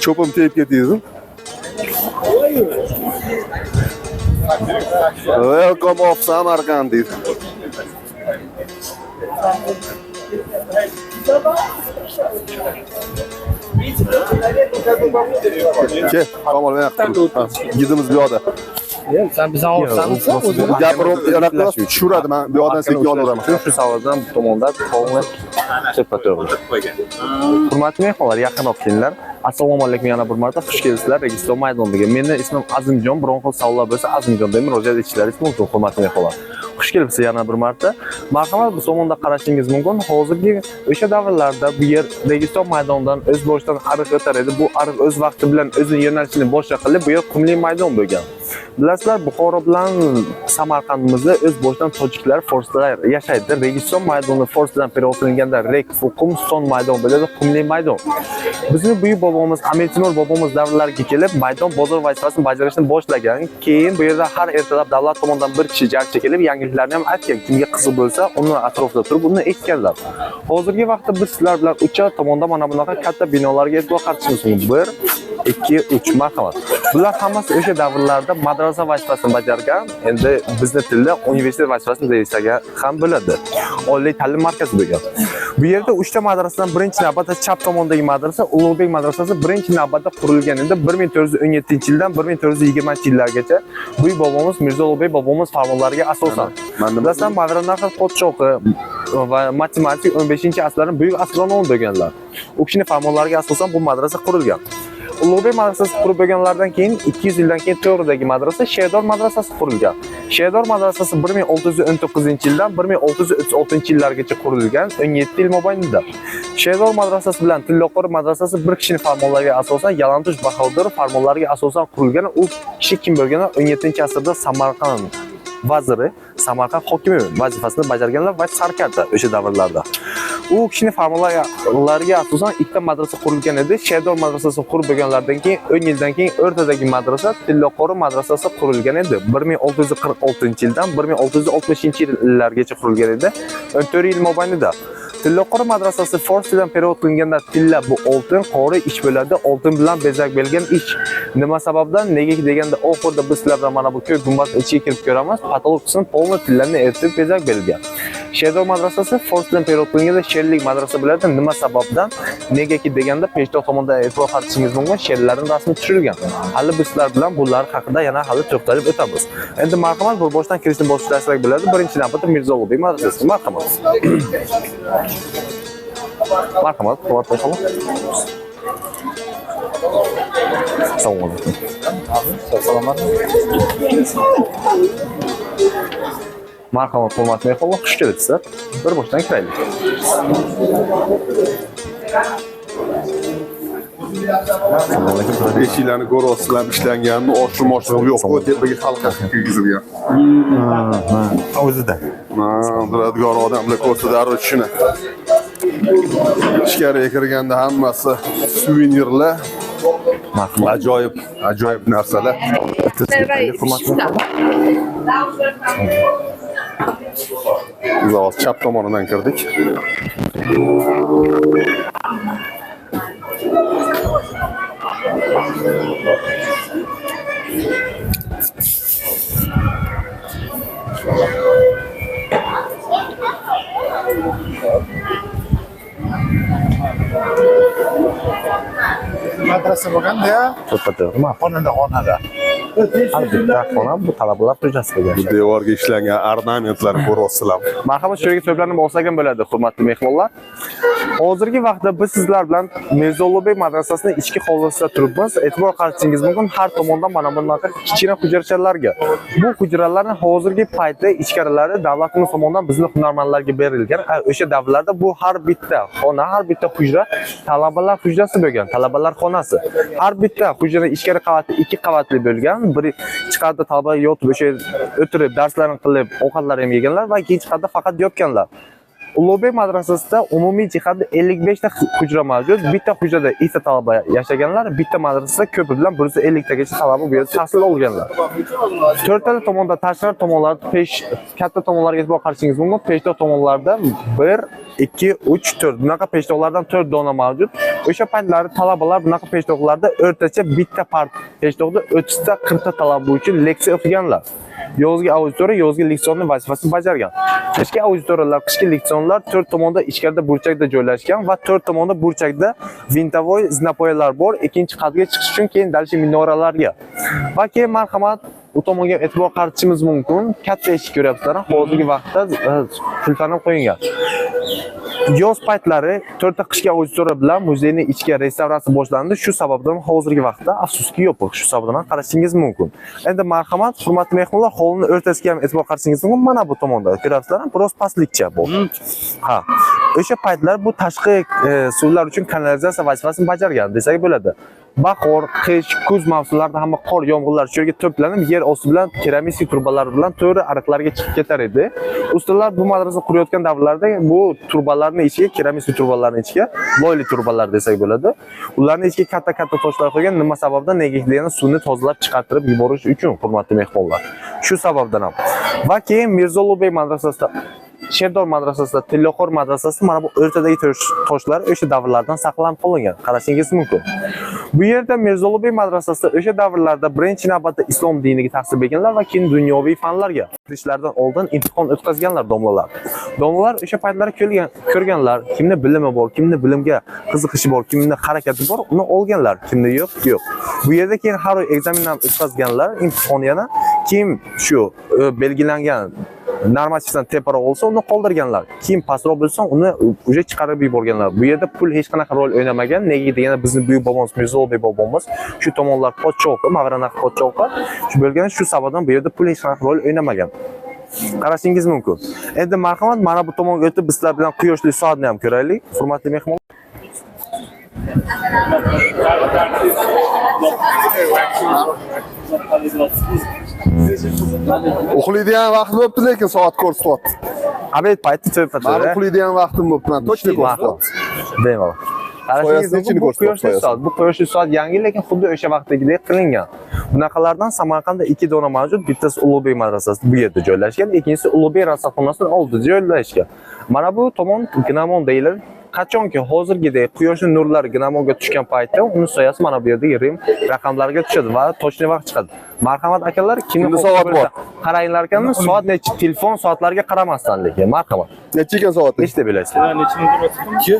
Cho'pim tegib ketdingizmi? Welcome of Samarkand deydi. Ke, Kamol men gidimiz bu yoqda. Sen bizdan olsansan o'zing. Gapirib, anaqa tushiradi, men bu yoqdan sekin olaveraman. Shu savoldan bu tomonda tog'ni tepa to'g'ri. Hurmatli mehmonlar, yaqinroq kelinglar. Assalomu alaykum yana bir marta xush kelibsizlar Registon maydoniga. Meni ismim Azimjon, biron xil savollar bo'lsa Azimjon deb murojaat etishlaringiz mumkin, hurmatli mehmonlar. Xush kelibsiz yana bir marta. Marhamat, bu tomonda qarashingiz mumkin. Hozirgi o'sha davrlarda bu yer Registon maydonidan o'z boshidan ariq o'tar edi. Bu ariq o'z vaqti bilan o'zining yo'nalishini boshqa qilib, bu yer qumli maydon bo'lgan. Bilasizlar, Buxoro bilan Samarqandimizda o'z boshidan tojiklar, forslar yashaydi. Registon maydoni forsdan perov qilinganda rek, qum, son maydon bo'ladi, qumli maydon. Bizni buyuk bobomiz Amir Temur bobomiz davrlariga kelib, maydon bozor vazifasini bajarishni boshlagan. Keyin bu yerda har ertalab davlat tomonidan bir kishi jarchi kelib, yangiliklarni ham aytgan. Kimga qiziq bo'lsa, uni atrofida turib, uni eshitganlar. Hozirgi vaqtda biz sizlar bilan uchala tomonda mana bunaqa katta binolarga e'tibor qaratishimiz mumkin. 1, 2, 3 marhamat. Bular hammasi o'sha davrlarda madrasa vazifasini bajargan, endi bizni tilda universitet vazifasini desak ham bo'ladi. Oliy ta'lim markazi bo'lgan. Bu yerda 3 ta madrasadan birinchi navbatda chap tomondagi madrasa Ulug'bek madrasasi birinchi navbatda qurilgan edi. 1417-yildan 1420-yillargacha buyuk bobomiz Mirzo Ulug'bek bobomiz farmonlariga asosan. Bilasizlar, Mavrannahr podshohi va matematik 15-asrlarning buyuk astronomi bo'lganlar. U kishining farmonlariga asosan bu madrasa qurilgan. Ulug'bek madrasasi qurib bo'lganlaridan keyin 200 yildan keyin to'g'ridagi madrasa Sherdor madrasasi qurilgan. Sherdor madrasasi 1619-yildan 1636-yillargacha qurilgan, 17 yil mobaynida. Sherdor madrasasi bilan Tilloqori madrasasi bir kishining farmonlariga asosan Yalantush Bahodir farmonlariga asosan qurilgan. U kishi kim bo'lgan? 17-asrda Samarqand vaziri, Samarqand hokimi vazifasini bajarganlar va sarkarda o'sha davrlarda. U kishining farmonlariga asosan ikkita madrasa qurilgan edi. Sherdor madrasasi qurib bo'lganlaridan keyin 10 yildan keyin o'rtadagi madrasa Tilloqori madrasasi qurilgan edi. 1646-yildan 1660-yillargacha qurilgan edi. 14 yil mobaynida. Tilloqori madrasasi fors tilidan perevod qilinganda tilla bu oltin, qori ish bo'ladi, oltin bilan bezak bergan ish. Nima sababdan? Nega deganda oxirida biz sizlar bilan mana bu ko'k gumbaz ichiga kirib ko'ramiz. Patolog qismi polni tillani eritib bezak berilgan. Sherdor madrasasi fors tilidan perevod qilinganda sherlik madrasa bo'ladi. Nima sababdan? Negaki deganda peshtoq tomonda e'tibor qaratishingiz mumkin, sherlarning rasmi tushirilgan. Hali biz sizlar bilan bular haqida yana hali to'xtalib o'tamiz. Endi marhamat, bir boshdan kirishni boshlasak bo'ladi. Birinchi navbatda Mirzo Ulug'bek madrasasi. Marhamat. Marhamat, hurmatli mehmonlar. Assalomu alaykum. Salomat. Marhamat, hurmatli mehmonlar, xush kelibsizlar. Bir boshdan kiraylik. Assalomu alaykum. Eshiklarni ko'ryapsizlar, ishlanganini, oshirmoshlig'i yo'q. U tepaga halqa kirgizilgan. O'zida. Duradgor odamlar ko'rsa darrov tushunadi. Ichkariga kirganda hammasi suvenirlar, ajoyib, ajoyib narsalar. Biz hozir chap tomonidan kirdik. Madrasa bo'lganda-ya, To'ppa-to'g'ri. xonada xonada. Har bitta xona bu talabalar hujrasi bo'lgan. Bu devorga ishlangan ornamentlarni ko'ryapsizlar. Marhamat, shu yerga to'planib olsak ham bo'ladi, hurmatli mehmonlar. Hozirgi vaqtda biz sizlar bilan Mirzo Ulug'bek madrasasining ichki hovlisida turibmiz. E'tibor qaratishingiz mumkin, har tomondan mana bunaqa kichkina hujrachalarga. Bu hujralarning hozirgi paytda ichkarilari davlatimiz tomonidan bizni hunarmandlarga berilgan. O'sha davrlarda bu har bitta xona, har bitta hujra talabalar hujrasi bo'lgan, talabalar xonasi. Har bitta hujraning ichkari qavati 2 qavatli bo'lgan. Bir chiqarda talaba yotib o'sha o'tirib darslarini qilib, ovqatlarini ham yeganlar va ikkinchi qavatda faqat yotganlar. Ulug'bek madrasasida umumiy jihatda 55 ta hujra mavjud. Bitta hujrada 2 ta talaba yashaganlar, bitta madrasada ko'pi bilan 150 tagacha talaba bu yerda tahsil olganlar. To'rttala tomonda tashqari tomonlarda katta tomonlarga e'tibor qarashingiz mumkin. Peshtoq tomonlarda 1, 2, 3, 4. Bunaqa peshtoqlardan 4 dona mavjud. O'sha paytlari talabalar bunaqa peshtoqlarda o'rtacha bitta part peshtoqda 30 ta 40 ta talaba uchun leksiya o'qiganlar. Yozgi auditoriya yozgi leksiyonning vazifasini bajargan. Qishki auditoriyalar, qishki leksiyonlar 4 tomonda ichkarida burchakda joylashgan va 4 tomonda burchakda vintovoy znapoyalar bor. Ikkinchi qatga chiqish uchun keyin dальше minoralarga. Va keyin marhamat u tomonga e'tibor qaratishimiz mumkin. Katta eshik ko'ryapsizlar, hozirgi vaqtda qulflanib qo'yilgan. Yoz paytlari 4 ta qishki auditoriya bilan muzeyning ichki restavratsiya boshlandi. Shu sababdan hozirgi vaqtda afsuski yopiq. Shu sababdan ham qarashingiz mumkin. Endi marhamat, hurmatli mehmonlar, hovlining o'rtasiga ham e'tibor qaratishingiz mumkin. Mana bu tomonda ko'ryapsizlar, biroz pastlikcha bu. Ha. O'sha paytlar bu tashqi suvlar uchun kanalizatsiya vazifasini bajargan desak bo'ladi. Bahor, qish, kuz mavsumlarida hamma qor, yomg'irlar shu yerga to'planib, yer osti bilan keramik turbalar bilan to'g'ri ariqlarga chiqib ketar edi. Ustalar bu madrasa qurayotgan davrlarda bu turbalarning ichiga, keramik turbalarning ichiga loyli turbalar desak bo'ladi. Ularning ichiga katta-katta toshlar qo'ygan. Nima sababdan? Nega deganda suvni tozalab chiqartirib yuborish uchun, hurmatli mehmonlar. Shu sababdan ham. Va keyin Mirzo Ulug'bek madrasasida, Sherdor madrasasida, Tilloxor madrasasida mana bu o'rtadagi toshlar o'sha davrlardan saqlanib qolingan. Qarashingiz mumkin. Bu yerda Mirzo Ulug'bek madrasasida o'sha davrlarda birinchi navbatda islom diniga tahsil berganlar va keyin dunyoviy fanlarga kirishlardan oldin imtihon o'tkazganlar domlalar. Domlalar o'sha paytlar ko'rganlar, kimni bilimi bor, kimni bilimga qiziqishi bor, kimni harakati bor, uni olganlar, kimni yo'q, yo'q. Bu yerda keyin har oy ekzamen ham o'tkazganlar, imtihon yana kim shu belgilangan normativdan teparoq olsa uni qoldirganlar. Kim pastroq bo'lsa uni уже chiqarib yuborganlar. Bu yerda pul hech qanaqa rol o'ynamagan. Nega deganda bizni buyuk bobomiz Mirzo Ulug'bek bobomiz shu tomonlar podshohi, Mavranah podshohi shu bo'lgan, shu sababdan bu yerda pul hech qanaqa rol o'ynamagan. Qarashingiz mumkin. Endi marhamat, mana bu tomonga o'tib biz sizlar bilan quyoshli soatni ham ko'raylik, hurmatli mehmonlar. Uxlaydigan vaqt bo'libdi, lekin soat ko'rsatyapti. Obed payti to'ppa-to'g'ri. Mani uxlaydigan vaqtim bo'libdi, men точно ko'rsatyapti. Bemalol. Qarashingiz mumkin, bu quyoshli soat, bu quyoshli soat yangi, lekin xuddi o'sha vaqtdagidek qilingan. Bunaqalardan Samarqandda 2 dona mavjud. Bittasi Ulug'bek madrasasi bu yerda joylashgan, ikkinchisi Ulug'bek rasadxonasining oldida joylashgan. Mana bu tomon gnamon deyiladi. Qachonki hozirgidek quyoshning nurlari gnamonga tushgan paytda uni soyasi mana bu yerdagi rim raqamlariga tushadi va tochni vaqt chiqadi. Marhamat akalar, kimni soat bor? Qaranglar ekanmi, soat nechi? Telefon soatlarga qaramasdan lekin marhamat. Necha ekan soat? Nechta bilasizlar? 2.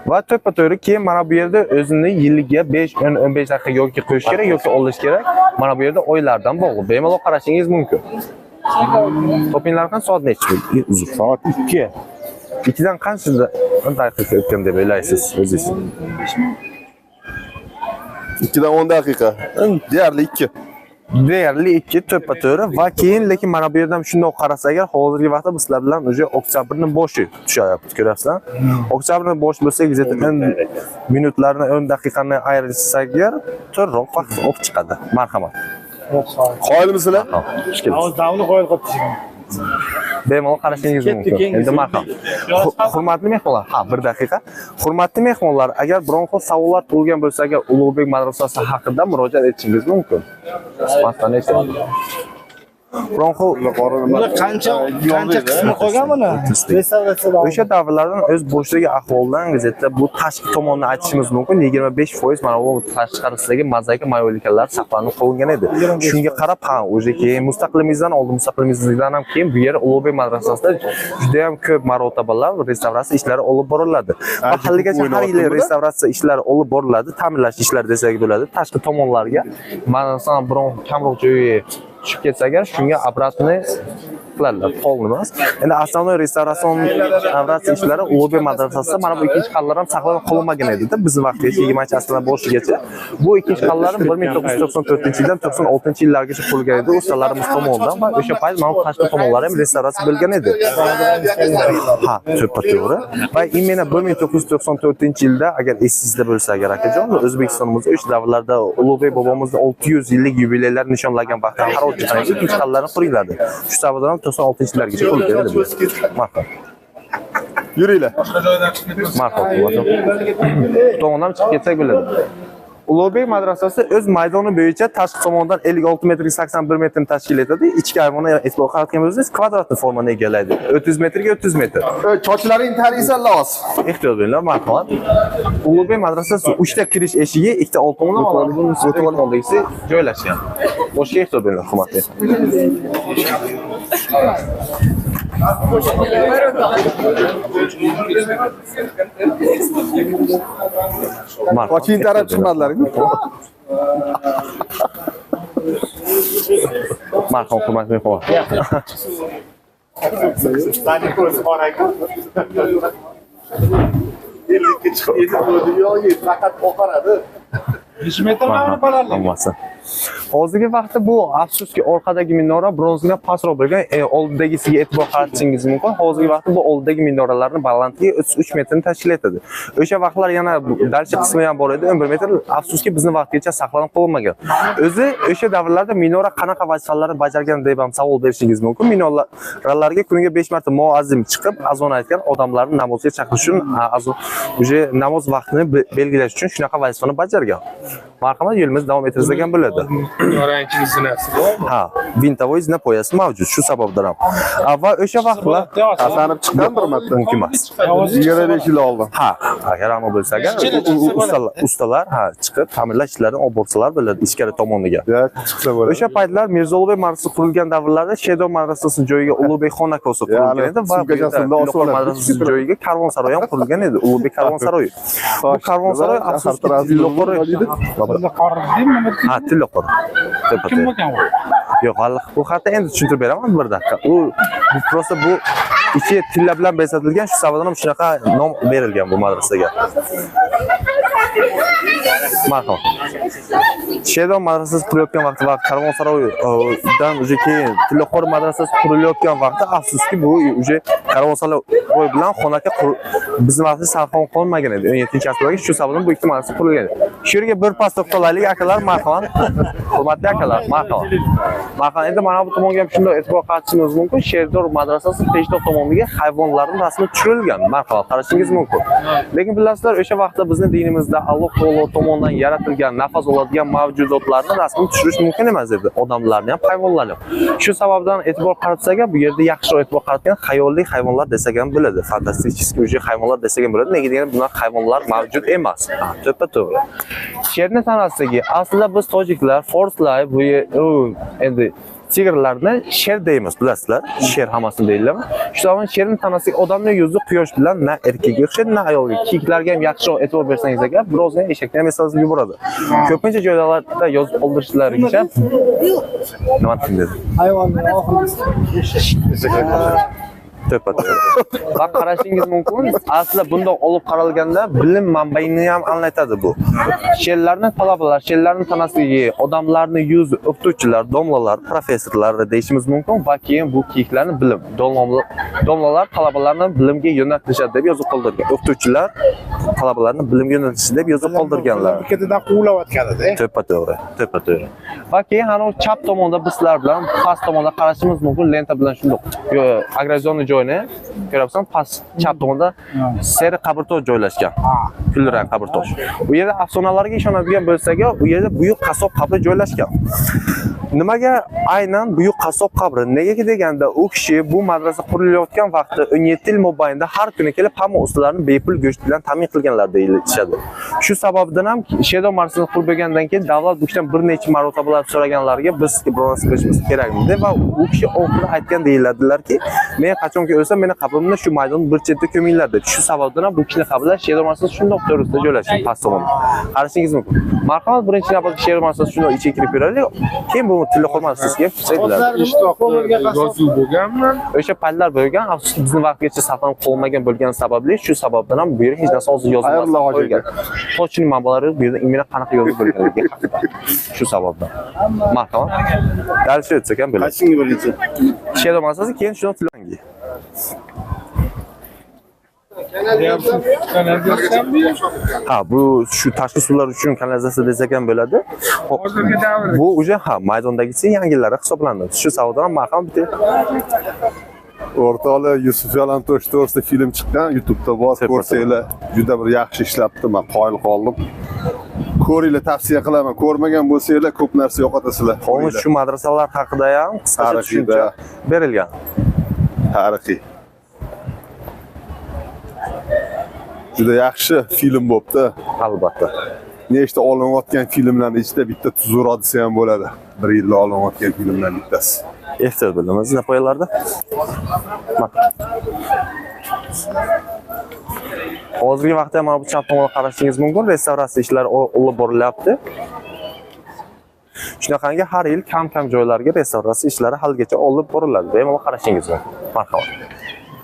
Va to'ppa-to'g'ri keyin mana bu yerda o'zini yiliga 5, 10, 15 daqiqa yoki qo'yish kerak yoki olish kerak. Mana bu yerda oylardan bog'liq. Bemalol qarashingiz mumkin. Topinglar ham soat nechi? Uzr. Soat 2. 2dan qancha daqiqa o'tgan deb o'ylaysiz o'zingiz? 2dan 10 daqiqa. Deyarli 2. Deyarli 2 to'ppa-to'g'ri va keyin lekin mana bu yerdan shundoq qarasak agar hozirgi vaqtda biz sizlar bilan уже oktyabrning boshi tushyapti, ko'ryapsizlar. Oktyabrning boshi bo'lsa, где-то 10 minutlarni 10 daqiqani ayirsak agar to'g'riroq vaqt olib chiqadi. Marhamat. Qoyilmisizlar? Hozir davni qoyil qilib. Bemalol qarashingiz mumkin. Endi marhamat. Hurmatli mehmonlar, ha, bir daqiqa. Hurmatli mehmonlar, agar biron xil savollar tug'ilgan bo'lsa, agar Ulug'bek madrasasi haqida murojaat etishingiz mumkin. Biron xil qancha qismi qolgan buni? Restavratsiyadan. O'sha davrlardan o'z boshdagi ahvoldan gazetda bu tashqi tomonni aytishimiz mumkin. 25% mana bu tashqarisidagi mozaika mayolikalar saqlanib qolingan edi. Shunga qarab, ha, o'zi keyin mustaqilligimizdan oldin, mustaqilligimizdan ham keyin bu yer Ulug'bek madrasasida juda ham ko'p marotabalar restavratsiya ishlari olib boriladi. Va haligacha har yili restavratsiya ishlari olib boriladi, ta'mirlash ishlari desak bo'ladi. Tashqi tomonlarga masalan biron kamroq joyi tushib ketsa agar shunga обратно qiladilar, polni emas. Endi основной restavratsion ishlari Ulug'bek madrasasida mana bu ikkinchi qatlar ham saqlanib qolinmagan edi-da bizning vaqtgacha 20-asrlar boshigacha. Bu ikkinchi qatlar 1994-yildan 96-yillargacha qurilgan edi ustalarimiz tomonidan va o'sha payt mana bu tashqi tomonlari ham restavratsiya bo'lgan edi. Ha, to'ppa-to'g'ri. Va imенно 1994-yilda agar esingizda bo'lsa agar akajon, O'zbekistonimizda o'sha davrlarda Ulug'bek bobomizning 600 yillik yubileylari nishonlangan vaqtda qaror chiqqan ikkinchi qatlarni quriladi. Shu sababdan ham 96-yillargacha qurilgan edi. Marhamat. Yuringlar. Marhamat. Tomondan chiqib ketsak bo'ladi. Ulug'bek madrasasi o'z maydoni bo'yicha tashqi tomondan 56 metrga 81 metrni tashkil etadi. Ichki ayvoni e'tibor qaratgan bo'lsangiz, kvadratli formani egallaydi. 30 metrga 30 metr. Sochlaring tariysan los. Ehtiyot bo'linglar, marhamat. Ulug'bek madrasasi 3 ta kirish eshigi, 2 ta old tomondan va o'ng tomondagisi joylashgan. Boshqa ehtiyot bo'linglar, hurmatli. Soching tarab chiqmadilar-ku. Marhum, hurmatli mehmonlar. Sani ko'zi bor aka. 50 chiqib edi, yo'q, faqat oqaradi. Necha metr mana balandligi? Hammasi. Hozirgi vaqtda bu afsuski orqadagi minora bronzadan pastroq bo'lgan, oldidagisiga e'tibor qaratishingiz mumkin. Hozirgi vaqtda bu oldidagi minoralarning balandligi 33 metrni tashkil etadi. O'sha vaqtlar yana dalchi qismi ham bor edi, 11 metr. Afsuski bizning vaqtgacha saqlanib qolinmagan. O'zi o'sha davrlarda minora qanaqa vazifalarni bajargan deb ham savol berishingiz mumkin. Minoralarga kuniga 5 marta muazzin chiqib azon aytgan, odamlarni namozga chaqirish uchun, уже namoz vaqtini belgilash uchun shunaqa vazifani bajargan. Marhamat, yo'limiz davom ettirsak ham bo'ladi. Minoraning zinasi bormi? Ha, vintovoy zina poyasi mavjud, shu sababdan ham. Va o'sha vaqtlar Hasanov chiqqan bir marta. Mumkin emas. 25 yil oldin. Ha, agar ammo bo'lsa agar ustalar ha chiqib ta'mirlash ishlarini olib borsalar bo'ladi ichkari tomoniga. Ya, chiqsa bo'ladi. O'sha paytlar Mirzo Ulug'bek madrasasi qurilgan davrlarda Sherdor madrasasining joyiga Ulug'bek xonaqosi qurilgan edi va madrasasining joyiga karvonsaroy ham qurilgan edi. Ulug'bek karvonsaroyi. Bu karvonsaroy afsuski Tillaqori. Ha, Tillaqori. Kim bo'lgan u? Yo'q, hali bu haqda endi tushuntirib beraman bir daqiqa. U prosta bu ichi tilla bilan bezatilgan, shu sababdan ham shunaqa nom berilgan bu madrasaga. Marhamat. Sherdor madrasasi qurilayotgan vaqtda va karvonsaroydan уже keyin Tillaqori madrasasi qurilayotgan vaqtda afsuski bu уже karvonsaroy bilan xonaka bizning vaqtda saqlanib qolmagan edi. 17-asrlarda shu sababdan bu ikkita madrasa qurilgan edi. Shu yerga bir pas to'xtalaylik akalar, marhamat. Hurmatli akalar, marhamat. Marhamat, endi mana bu tomonga ham shunday e'tibor qaratishimiz mumkin. Sherdor madrasasi peshtoq tomoniga hayvonlarning rasmi tushirilgan. Marhamat, qarashingiz mumkin. Lekin bilasizlar, o'sha vaqtda bizning dinimizda Alloh taolo tomonidan yaratilgan, nafas oladigan mavjudotlarni rasmini tushirish mumkin emas edi. Odamlarni ham, hayvonlarni ham. Shu sababdan e'tibor qaratsak, bu yerda yaxshiroq e'tibor qaratgan xayoliy hayvonlar desak ham bo'ladi. Fantastik hayvonlar desak ham bo'ladi. Nega deganda bunaqa hayvonlar mavjud emas. To'ppa-to'g'ri. Sherni tanasidagi aslida biz tojiklar, forslar bu endi tigrlarni sher deymiz, bilasizlar. Sher hammasini deyiladimi? Shu sababdan sherning tanasiga odamning yuzi quyosh bilan na erkakka o'xshaydi, na ayolga. Kiyiklarga ham yaxshiroq e'tibor bersangiz agar, birozgina eshakni ham eslatib yuboradi. Ko'pincha joylarda yozib qoldirishlaricha nima dedi? Hayvonning oxirgisi. To'ppa-to'g'ri. Va qarashingiz mumkin, aslida bundoq olib qaralganda bilim manbaini ham anglatadi bu. Sherlarni talabalar, sherlarning tanasidagi odamlarning yuzi o'qituvchilar, domlalar, professorlar deyishimiz mumkin va keyin bu kiyiklarni bilim, domlalar talabalarni bilimga yo'naltirishadi deb yozib qoldirgan. O'qituvchilar talabalarni bilimga yo'naltirishi deb yozib qoldirganlar. Ketidan quvlayotganida. To'ppa-to'g'ri, to'ppa-to'g'ri. Va keyin ana chap tomonda biz sizlar bilan past tomonda qarashimiz mumkin, lenta bilan shundoq agrazonni joyini ko'ryapsan, past chap tomonda seri qabrtosh joylashgan. Kulrang qabrtosh. U yerda afsonalarga ishonadigan bo'lsak, u yerda buyuk qassob qabri joylashgan. Nimaga aynan buyuk qassob qabri? Negaki deganda u kishi bu madrasa qurilayotgan vaqtda 17 yil mobaynida har kuni kelib hamma ustalarni bepul go'sht bilan ta'min qilganlar deyilishadi. Shu sababdan ham Sherdor madrasasini qurib bo'lgandan keyin davlat bu kishidan bir necha marotabalar so'raganlarga biz sizga biror narsa qilishimiz kerakmi deb va u kishi oxirida aytgan deyiladilarki, men qachonki o'lsam meni qabrimni shu maydonning bir chetida ko'minglar deb. Shu sababdan ham bu kishining qabri Sherdor madrasasi shundoq to'g'risida joylashgan past tomonda. Qarashingiz mumkin. Marhamat, birinchi navbatda Sherdor madrasasi shundoq ichiga kirib ko'raylik. Keyin bu tilla xurma sizga kirsak bo'ladi. Yozuv bo'lganmi? O'sha paytlar bo'lgan, afsuski bizni vaqtgacha saqlanib qolmagan bo'lgani sababli shu sababdan ham bu yerga hech narsa hozir yozilmasdan qo'yilgan. Tochni manbalari bu yerda imina qanaqa yozuv bo'lganligi haqida. Shu sababdan. Marhamat. Dальше o'tsak ham bo'ladi. Qaysi birinchi? Shedor madrasasi, keyin shuni tilangi. Ha, bu shu tashqi suvlar uchun kanalizatsiya desak ham bo'ladi. Hozirgi davr. Bu уже ha, maydondagisi yangilari hisoblanadi. Shu sababdan ham marhamat bitta O'rtoqlar, Yusuf Yalantosh to'g'risida film chiqqan, YouTube'da bor, ko'rsanglar, juda bir yaxshi ishlabdi, men qoyil qoldim. Ko'ringlar, tavsiya qilaman. Ko'rmagan bo'lsanglar, ko'p narsa yo'qotasizlar. Hozir shu madrasalar haqida ham qisqacha tushuncha berilgan. Tarixiy. Juda yaxshi film bo'pti. Albatta. Nechta olinayotgan filmlarning ichida bitta tuzukroq desa ham bo'ladi. Bir yilda olinayotgan filmlarning bittasi. Ehtiyot bo'lamiz napoyalarda. Hozirgi vaqtda mana bu chap tomonga qarashingiz mumkin, restavratsiya ishlari olib borilyapti. Shunaqangi har yil kam-kam joylarga restavratsiya ishlari haligacha olib boriladi. Bemalol qarashingiz mumkin. Marhamat.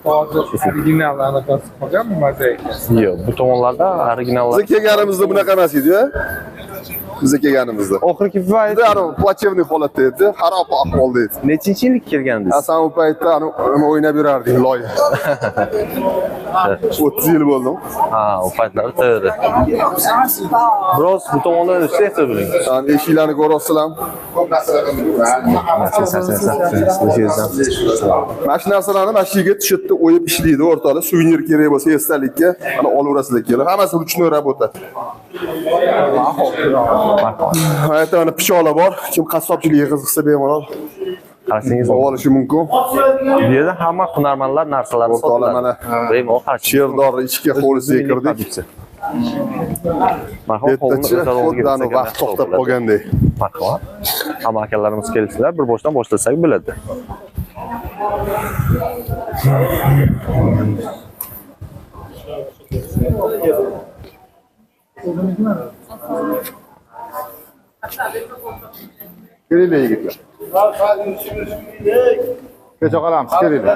Hozir original anaqasi qolganmi mozaika? Yo'q, bu tomonlarda originallar. Biz kelganimizda bunaqa emas edi-ya. Biz kelganimizda. Oxirgi payt плачевный holatda edi, xarob ahvolda edi. Nechinchi yil kelgandingiz? Sen u paytda o'ynab yurardik loy. 30 yil bo'ldi. Ha, u paytlar to'g'ri. Biroz bu tomondan o'tsak bo'ling. Sen eshiklarni ko'ryapsizlarmi? Ko'p narsalar mana shu narsalarni mana shu yigit shu yerda o'yib ishlaydi o'rtoqlar. Suvenir kerak bo'lsa esdalikka, mana olaverasizlar kelib. Hammasi ручной работа. Hayotda mana pichoqlar bor. Kim qassobchilikka qiziqsa bemalol qarasangiz olishi mumkin. Bu yerda hamma hunarmandlar narsalarni sotiladi. Mana bemalol qarashingiz. Sherdor ichki hovlisiga kirdik. Marhamat, hovlini vaqt to'xtab qolgandek. Marhamat. Hamma akalarimiz kelsinlar, bir boshdan boshlasak bo'ladi. Kelinglar yigitlar. Kecha qolamiz, kelinglar.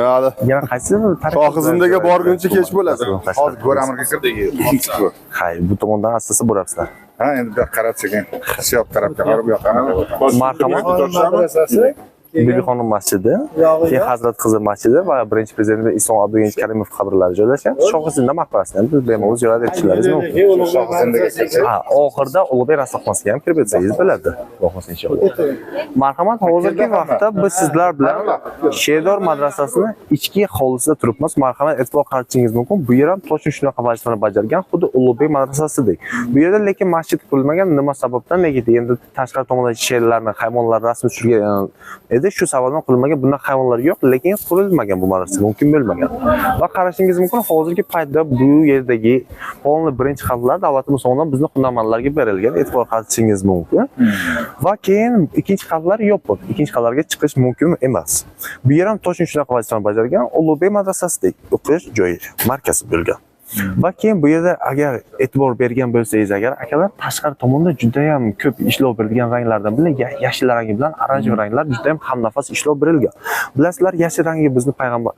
Hali. Yana qaysi Shohizindaga borguncha kech bo'ladi. Hozir Go'ramirga kirdik. Hay, bu tomondan astasi borasizlar. Ha, endi bir qarab sekin. Siyob tarafga qarab bu yoqqa. Marhamat. Bibixonim masjidi, keyin Hazrat Xizr masjidi va birinchi prezidentimiz Islom Abduganiy Karimov qabrlari joylashgan. Shohizinda maqbarasini ham biz bemalol ziyorat etishlaringiz mumkin. Ha, oxirida Ulug'bek rasmxonasiga ham kirib o'tsangiz bo'ladi. Xudo inshaalloh. Marhamat, hozirgi vaqtda biz sizlar bilan Sherdor madrasasini ichki hovlisida turibmiz. Marhamat, e'tibor qaratishingiz mumkin. Bu yer ham to'shin shunaqa vazifani bajargan, xuddi Ulug'bek madrasasidek. Bu yerda lekin masjid qurilmagan. Nima sababdan? Nega endi tashqari tomonda sherlarni, hayvonlar rasmi tushirgan edi. Shu sababdan qurilmagan. Bundan hayvonlar yo'q, lekin qurilmagan bu madrasa, mumkin bo'lmagan. Va qarashingiz mumkin, hozirgi paytda bu yerdagi polni birinchi qavatlar davlatimiz tomonidan bizni hunarmandlarga berilgan. E'tibor qaratishingiz mumkin. Va keyin ikkinchi qavatlar yopiq. Ikkinchi qavatlarga chiqish mumkin emas. Bu yer ham to'shin shunaqa vazifani bajargan, Ulug'bek madrasasidek o'qish joyi markazi bo'lgan. Va keyin bu yerda agar e'tibor bergan bo'lsangiz, agar akalar tashqari tomonda juda ham ko'p ishlov berilgan ranglardan biri yashil rangi bilan oranj ranglar juda ham hamnafas ishlov berilgan. Bilasizlar, yashil rangi bizni payg'ambar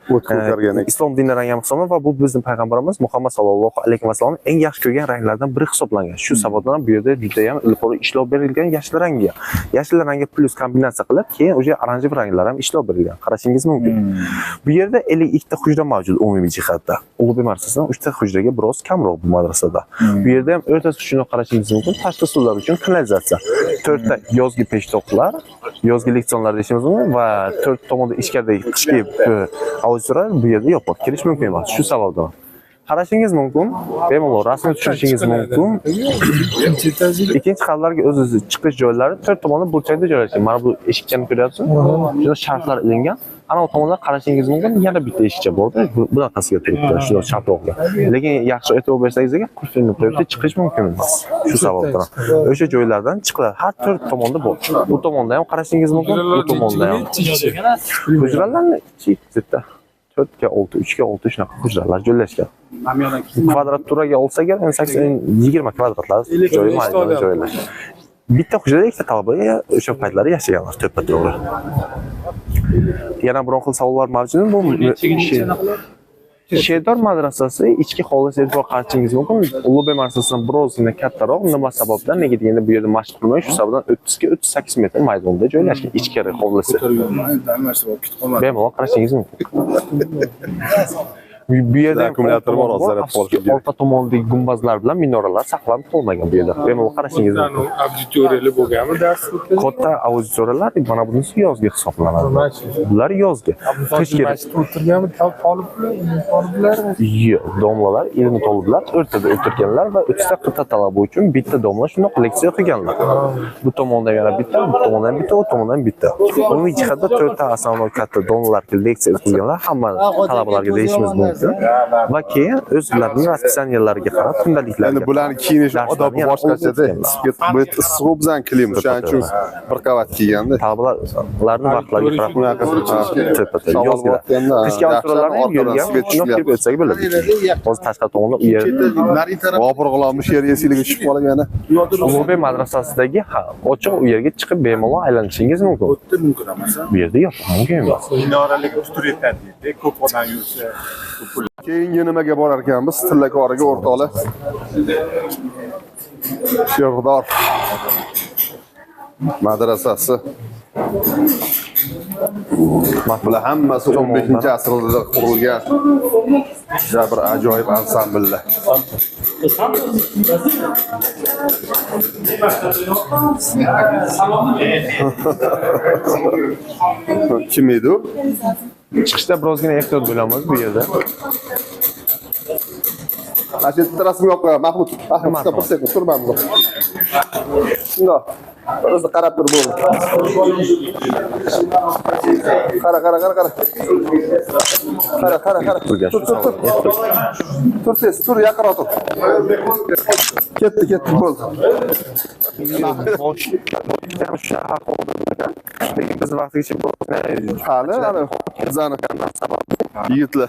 islom dini rangi ham hisoblanadi va bu bizni payg'ambarimiz Muhammad sallallohu alayhi vasallam eng yaxshi ko'rgan ranglardan biri hisoblangan. Shu sababdan ham bu yerda juda ham ilg'or ishlov berilgan yashil rangiga. Yashil rangi plus kombinatsiya qilib, keyin o'sha oranj ranglar ham ishlov berilgan. Qarashingiz mumkin. Bu yerda 52 ta hujra mavjud umumiy jihatda. Ulug'bek madrasasidan 3 ta hujraga biroz kamroq bu madrasada. Bu yerda ham o'rtasi shuni qarashingiz mumkin. Tashqi suvlar uchun kanalizatsiya. 4 ta yozgi peshtoqlar, yozgi leksiyonlar deyishimiz mumkin va 4 tomonda ichkaridagi qishki auditoriyalar bu yerda yopiq, kirish mumkin emas. Shu sababdan qarashingiz mumkin, bemalol rasm tushirishingiz mumkin. Ikkinchi qavatlarga o'z-o'zi chiqish joylari 4 tomonda burchakda joylashgan. Mana bu eshikchani ko'ryapsizmi? Shunda sharflar ilingan. Ana u tomondan qarashingiz mumkin, yana bitta eshikcha bor-da, bunaqasiga turibdi, shunday chaproqga. Lekin yaxshi e'tibor bersangiz agar qulf ilinib qo'yibdi, chiqish mumkin emas. Shu sababdan o'sha joylardan chiqiladi. Har 4 tomonda bor. Bu tomonda ham qarashingiz mumkin, bu tomonda ham. Hujralarni ichi bitta 4 ga 6, 3 ga 6 shunaqa hujralar joylashgan. Kvadraturaga olsak agar 18-20 kvadratlar joyi maydoni joylashgan. Bitta hujrada ikkita talaba o'sha paytlari yashaganlar, to'ppa-to'g'ri. Yana biron xil savollar mavjudmi? Bu Sherdor madrasasi ichki hovlisi e'tibor qaratishingiz mumkin. Ulug'bek madrasasidan birozgina kattaroq. Nima sababdan? Nega deganda bu yerda masjid qurilmagan, shu sababdan 30 ga 38 metr maydonda joylashgan ichkari hovlisi. Bemalol qarashingiz mumkin. Bu yerda akkumulyator bor, hozir zarab qolishi kerak. Orqa tomondagi gumbazlar bilan minoralar saqlanib qolmagan bu yerda. Bemalol qarashingiz mumkin. Auditoriyalar bo'lganmi dars o'tkazib? Katta auditoriyalar, mana bunisi yozgi hisoblanadi. Bular yozgi. Qishki masjidda o'tirganmi toliblar? Yo'q, domlalar, ilm toliblar o'rtada o'tirganlar va 30 ta 40 ta talaba uchun bitta domla shundoq leksiya o'qiganlar. Bu tomondan yana bitta, bu tomondan bitta, u tomondan bitta. Umumiy jihatda 4 ta asosiy katta domlalar leksiya o'qiganlar hamma talabalarga deyishimiz mumkin. Va keyin o'zlarining raspисаниялariga qarab kundaliklarga. Endi bularni kiyinish odobi boshqachada. Bu issiq bizani klima, o'shaning uchun bir qavat kiyganda. Talabalar ularni vaqtlariga qarab unaqa yozgilar. Qishki auditoriyalarni ham yo'lga shundoq kirib o'tsak bo'ladi. Hozir tashqari tomonda u yer Bobur G'ulomni she'ri esingizga tushib qolib yana. Ulug'bek madrasasidagi ochiq u yerga chiqib bemalol aylanishingiz mumkin. O'tdi mumkin emas. Bu yerda yo'q, mumkin emas. Minoralarga putur yetadi, ko'p odam yursa. Keyingi nimaga borar ekanmiz? Tillakoriga o'rtoqlar. Sherdor madrasasi. Bular hammasi 15-asrda qurilgan juda bir ajoyib ansambllar. Kim edi u? Chiqishda birozgina ehtiyot bo'lamiz bu yerda. Mana shu yerda rasmga olib qo'yaman. Mahmud, Mahmud, bir sekund tur mana bu. Shundoq. O'zi qarab tur bo'ldi. Qara, qara, qara, qara. Qara, qara, qara. Tur, tur, tur. Tur tez, tur yaqinroq tur. Ketdi, ketdi, bo'ldi. Lekin biz vaqtigacha hali ana bizani yigitlar.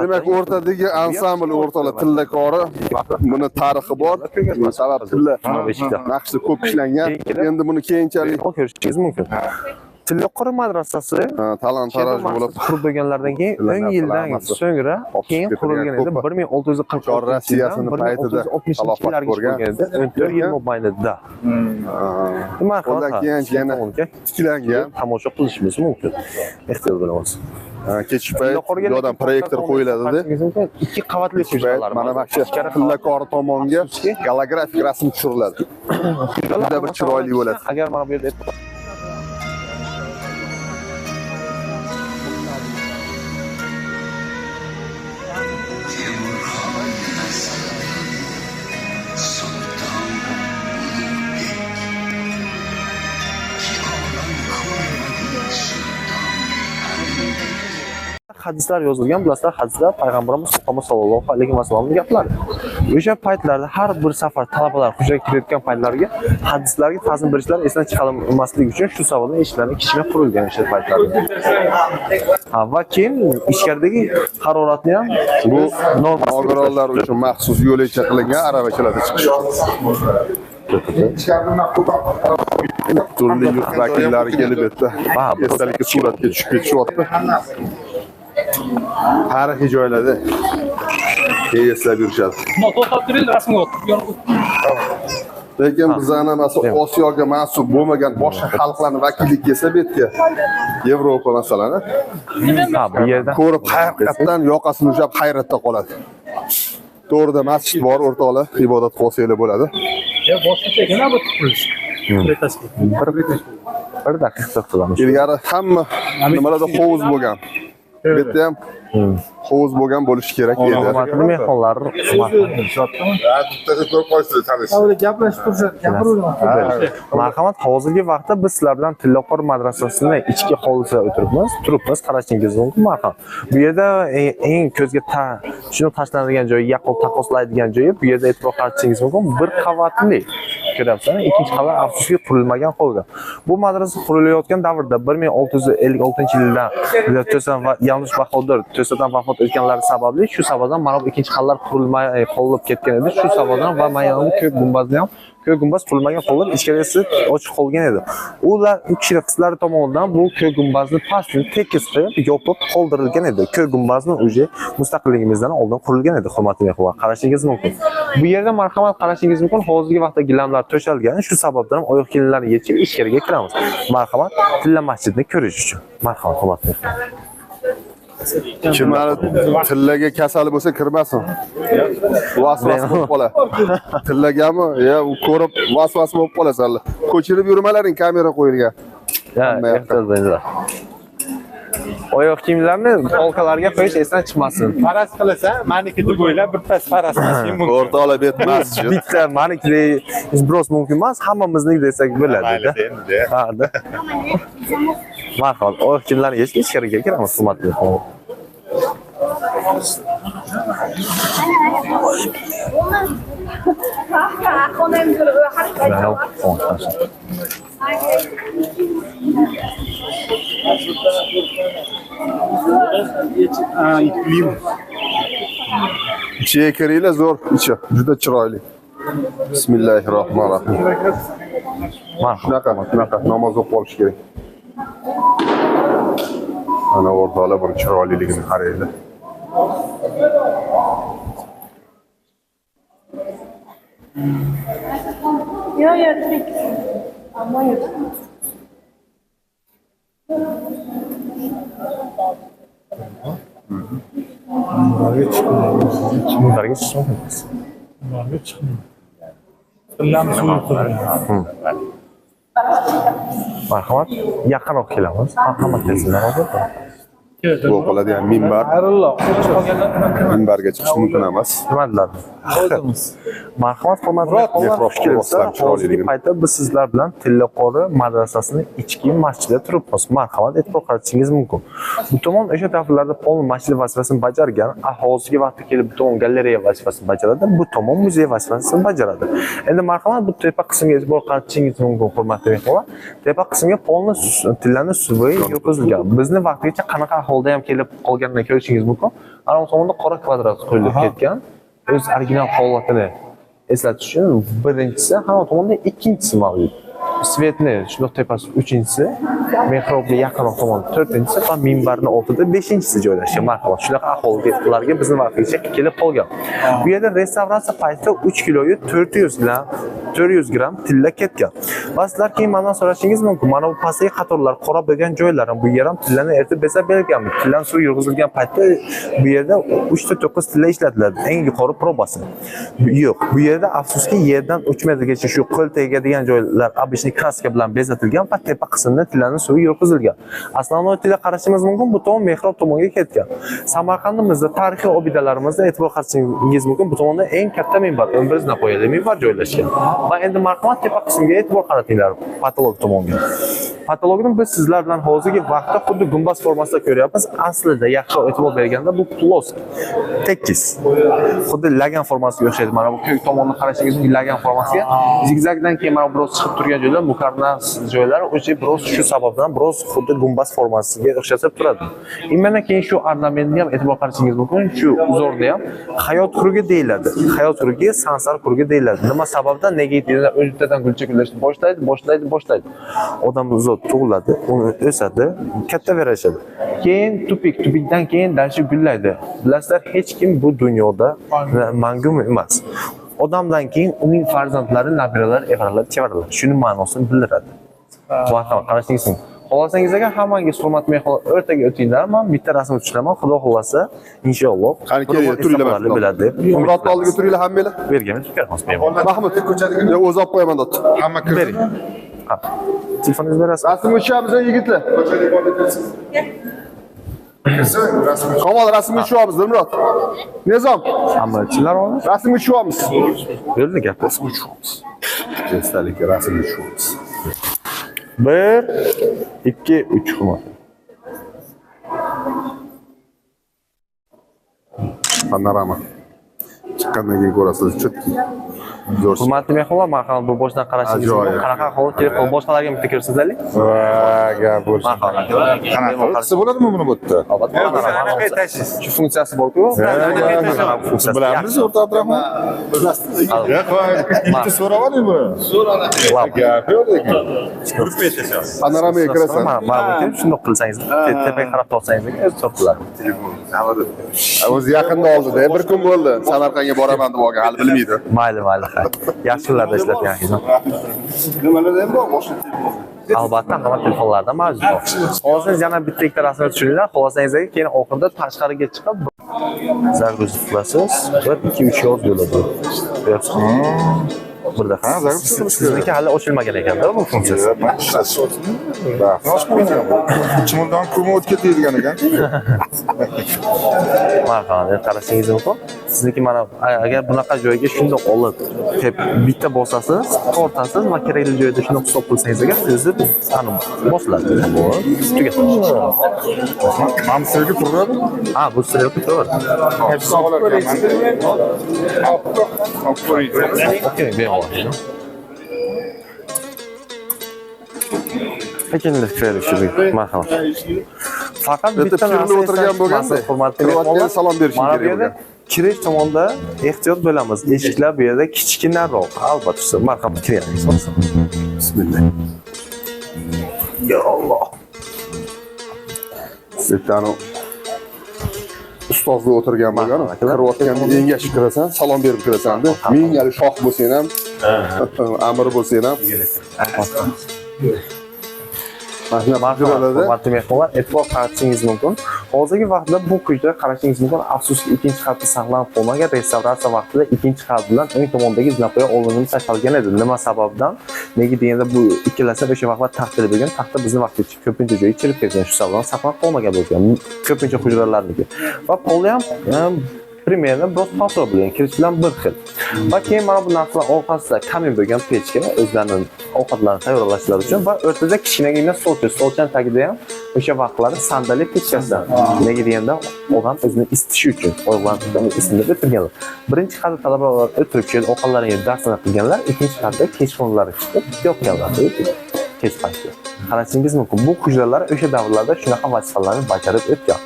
Demak, o'rtadagi ansambl o'rtoqlar tillakori, buni tarixi bor. Sabab tilla naqshda ko'p ishlangan. Endi buni keyinchalik ko'rishingiz mumkin. Tillakori madrasasi talon-taroj bo'lib qurilganlardan keyin 10 yildan so'ngra keyin qurilgan edi. 1644 Rossiyasini paytida yillarga qurilgan edi. 14 yil mobaynida. Undan keyin yana tiklangan. Tomosha qilishimiz mumkin. Ehtiyot bo'lamiz. Kechki payt yo'ldan proyektor qo'yiladi-da. Ikki qavatli hujralar. Mana shu tillakori tomonga golografik rasm tushiriladi. Juda bir chiroyli bo'ladi. Agar mana bu yerda hadislar yozilgan, bilasizlar, hadislar payg'ambarimiz Muhammad sallallohu alayhi vasallamning gaplari. O'sha paytlarda har bir safar talabalar hujraga kirayotgan paytlarga hadislarga ta'zim berishlar esdan chiqarilmasligi uchun shu sababdan eshiklarni kichkina qurilgan o'sha paytlarda. Va keyin ichkaridagi haroratni ham bu nogironlar uchun maxsus yo'lakcha qilingan aravachalarda chiqish. Turli yurt vakillari kelib yerda esdalikka suratga tushib ketishyapti. Tarixiy joylarda eslab yurishadi. To'xtab turing, rasmga o'tib. Lekin bizani masalan Osiyoga mansub bo'lmagan boshqa xalqlarning vakili kelsa bu yerga, Yevropa masalan, bu yerda ko'rib haqiqatan yoqasini ushlab hayratda qoladi. To'g'rida masjid bor, o'rtoqlar, ibodat qilsanglar bo'ladi. Ya boshqacha ekan bu qurilish. Bir daqiqa qilamiz. Ilgari hamma nimalarda hovuz bo'lgan. Bu yerda ham hovuz bo'lgan bo'lishi kerak edi. Hurmatli mehmonlar, marhamat, hozirgi vaqtda biz sizlar bilan Tillaqor madrasasining ichki hovlisida o'tiribmiz, turibmiz, qarashingiz mumkin, marhamat. Bu yerda eng ko'zga shuni tashlanadigan joyi, yaqqol taqqoslaydigan joyi, bu yerda e'tibor qaratishingiz mumkin, bir qavatli. Ko'ryapsizlar, ikkinchi qavat afsuski qurilmagan qolgan. Bu madrasa qurilayotgan davrda 1656-yildan To'san va Yalnush Bahodir to'satdan vafot etganlari sababli shu sababdan mana bu ikkinchi xallar qurilmay qolib ketgan edi. Shu sababdan va mana bu ko'k gumbazni ham ko'k gumbaz qurilmagan qolib, ichkarisi ochiq qolgan edi. Ular u kishi qizlari tomonidan bu ko'k gumbazni pastini tekis qilib yopib qoldirilgan edi. Ko'k gumbazni уже mustaqilligimizdan oldin qurilgan edi, hurmatli mehmonlar. Qarashingiz mumkin. Bu yerda marhamat qarashingiz mumkin. Hozirgi vaqtda gilamlar to'shalgan. Shu sababdan ham oyoq kiyimlarni yechib ichkariga kiramiz. Marhamat, Tilla masjidni ko'rish uchun. Marhamat, hurmatli mehmonlar. Kimlar tillaga kasali bo'lsa kirmasin. Vasvas bo'lib qolar. Tillagami? Ya u ko'rib vasvas bo'lib qolasanlar. Ko'chirib yurmalaring, kamera qo'yilgan. Ya, ehtiyot bo'linglar. Oyoq kiyimlarni polkalarga qo'yish esdan chiqmasin. Faraz qilsa, maniki deb o'ylab bir pas faraz qilishing mumkin. O'rtoqlar bet masjid. Bitta maniki biroz mumkin emas, hammamizniki desak bo'ladi-da. Ha, da. Marhamat, oyoq kiyimlarni yechib ichkariga kiramiz, hurmatli mehmonlar. İçiga kiringlar, zo'r ichi, juda chiroyli. Bismillahirrohmanirrohim. Shunaqa, shunaqa namoz o'qib olish kerak. Ana o'rtoqlar buni chiroyliligini qaranglar. Yo, yo, tirik. Almanya'da. Minbarga chiqmaymiz. Minbarga chiqish mumkin emas. Minbarga chiqmaymiz. Tillamiz qo'yilgan. Marhamat, yaqinroq kelamiz. Hamma kelsinlar hozir. Bu qiladigan minbar. Minbarga chiqish mumkin emas. Nima deyiladi? Marhamat, hurmatli mehmonlar, xush kelibsizlar. Hozirgi paytda biz sizlar bilan Tillaqori madrasasining ichki masjidida turibmiz. Marhamat, e'tibor qaratishingiz mumkin. Bu tomon o'sha davrlarda polni masjid vazifasini bajargan, hozirgi vaqtda kelib bu tomon galereya vazifasini bajaradi, bu tomon muzey vazifasini bajaradi. Endi marhamat, bu tepa qismga e'tibor qaratishingiz mumkin, hurmatli mehmonlar. Tepa qismga polni tillani suvi yurgizilgan. Bizni vaqtigacha qanaqa ahvolda ham kelib qolganini ko'rishingiz mumkin. Ana bu tomonda qora kvadrat qo'yilib ketgan. O'z original holatini eslatish uchun birinchisi, hamma tomonda ikkinchisi mavjud. Svetni shundoq tepasi uchinchisi, mehrobga yaqinroq tomon to'rtinchisi va minbarning oldida beshinchisi joylashgan. Marhamat, shunaqa ahvollarga bizni vaqtigacha kelib qolgan. Bu yerda restavratsiya paytida 3 kiloyu 400 gram tilla ketgan. Va sizlar keyin mendan so'rashingiz mumkin, mana bu pastdagi qatorlar qora bo'lgan joylar, bu yer ham tillani eritib bezab berilganmi? Tillani suv yurg'izilgan paytda bu yerda 3.9 tilla ishlatiladi, eng yuqori probasi. Yo'q, bu yerda afsuski yerdan 3 metrgacha shu qo'l tegadigan joylar обычный kraska bilan bezatilgan va tepa qismida tillani suvi yurg'izilgan. Aslovnoy tilla qarashimiz mumkin, bu tomon mehrob tomonga ketgan. Samarqandimizda tarixiy obidalarimizda e'tibor qaratishingiz mumkin, bu tomonda eng katta minbar, 11 napoyali minbar joylashgan. Va endi marhamat tepa qismiga e'tibor qaratinglar, patolog tomonga. Patologni biz sizlar bilan hozirgi vaqtda xuddi gumbaz formasida ko'ryapmiz. Aslida yaxshi e'tibor berganda bu plosk, tekis. Xuddi lagan formasiga o'xshaydi. Mana bu ko'k tomonni qarashingiz mumkin, lagan formasiga. Zigzagdan keyin mana biroz chiqib turgan joylar, muqarnas joylar, o'sha biroz shu sababdan biroz xuddi gumbaz formasiga o'xshatib turadi. Imana keyin shu ornamentni ham e'tibor qaratishingiz mumkin, shu uzorni ham hayot qurugi deyiladi. Hayot qurugi, sansar qurugi deyiladi. Nima sababdan? Nega o'zitadan gulcha gullashni boshlaydi. Odam zot tug'iladi, uni o'sadi, katta verashadi. Keyin tupik, tupikdan keyin dashi gullaydi. Bilasizlar, hech kim bu dunyoda mangu emas. Odamdan keyin uning farzandlari, nabiralari, evaralar, chevaralar. Shuni ma'nosini bildiradi. Marhamat, qarashingiz mumkin. Xohlasangiz agar hammangiz hurmatli mehmonlar o'rtaga o'tinglar, men bitta rasm tushaman, Xudo xohlasa, inshaalloh. Qani kelinglar, turinglar bo'ladi. Murod oldiga turinglar hammanglar. Bu yerga tushamiz. Mahmud, ko'chadagi o'zi olib qo'yaman deb. Hamma kirsin. Bering. Ha. Telefoningizni berasiz. Rasmga tushamiz, yigitlar. Ko'chadagi bola kirsin. Kirsin, rasmga. Kamol, rasmga tushyapmiz, Dilmurod. Nizom. Hammachilar oldi. Rasmga tushyapmiz. Bo'ldi gap. Rasmga tushyapmiz. Esdalikka rasmga tushyapmiz. 1 2 3 hurmat. Panorama. Chiqqandan keyin ko'rasizlar, chotki. Hurmatli mehmonlar, marhamat, bu boshdan qarashingiz mumkin. Qanaqa holat telefon boshqalarga bitta ko'rsataylik. Va, gap bo'lsin. Qanaqa qilsa bo'ladimi buni bu yerda? Albatta. Shu funksiyasi bor-ku. Bilamiz, o'rta Abdurahmon. Yo'q, bitta so'rab oling buni. Gap yo'q lekin. Panoramaga kirasan. Mana bu shundoq qilsangiz, tepaga qarab tortsangiz o'zi topiladi. O'zi yaqinda oldida, bir kun bo'ldi. Samarqandga boraman deb olgan, hali bilmaydi. Mayli, mayli. Yaxshi kunlarda ishlatgan. Nimalarda ham bor, boshqa telefon. Albatta, hamma telefonlarda mavjud. Hozir yana bitta ikkita rasmga tushiringlar, xohlasangiz keyin oxirida tashqariga chiqib загрузить qilasiz. 1 2 3 yoz bo'ladi. Ko'ryapsizmi? Bir daqiqa. Ha, загрузить qilish kerak. Sizniki hali ochilmagan ekanda bu funksiyasi. Chimildan ko'mib o'tib ketadigan ekan. Marhamat, qarashingiz mumkin. Sizniki mana agar bunaqa joyga shundoq olib, bitta bosasiz, tortasiz va kerakli joyda shundoq stop qilsangiz agar o'zi bosiladi. Tugatadi. Mana strelka turadi? Ha, bu strelka turadi. Okey, bemalol. Ekinlik kiraylik shu marhamat. Faqat bitta narsa o'tirgan bo'lganda, hurmatli mehmonlar, salom berishing kerak bo'lgan. Kirish tomonda ehtiyot bo'lamiz. Eshiklar bu yerda kichkinaroq. Albatta, marhamat, kiraylik. Bismillah. Ya Alloh. Bittani ustozda o'tirgan bo'lgan, kirayotganda engashib kirasan, salom berib kirasan-da. Mingalik shoh bo'lsang ham, amir bo'lsang ham. Hurmatli mehmonlar, e'tibor qaratishingiz mumkin. Hozirgi vaqtda bu hujra qarashingiz mumkin. Afsuski, ikkinchi qavatda saqlanib qolmagan. Restavratsiya vaqtida ikkinchi qavat bilan o'ng tomondagi zinapoya olinib tashlangan edi. Nima sababdan? Nega deganda bu ikkalasi o'sha vaqtda taxtali bo'lgan. Taxta bizni vaqtda ko'pincha joyi chirib ketgan, shu sababdan saqlanib qolmagan bo'lgan. Ko'pincha hujralarniki. Va poli ham примерно biroz pastroq bo'lgan, kirish bilan bir xil. Va keyin mana bu narsalar orqasida kamin bo'lgan pechka o'zlarining ovqatlarini tayyorlashlari uchun va o'rtada kichkinagina stolcha, stolchani tagida ham o'sha vaqtlari sandalye pechkasi. Nega deganda odam o'zini isitishi uchun oyoqlarini isitib o'tirganlar. Birinchi qavatda talabalar o'tirib kelib ovqatlarini yeb darsini qilganlar, ikkinchi qavatda kechqurunlari chiqib yotganlar. Kech paytda. Qarashingiz mumkin. Bu hujralar o'sha davrlarda shunaqa vazifalarni bajarib o'tgan.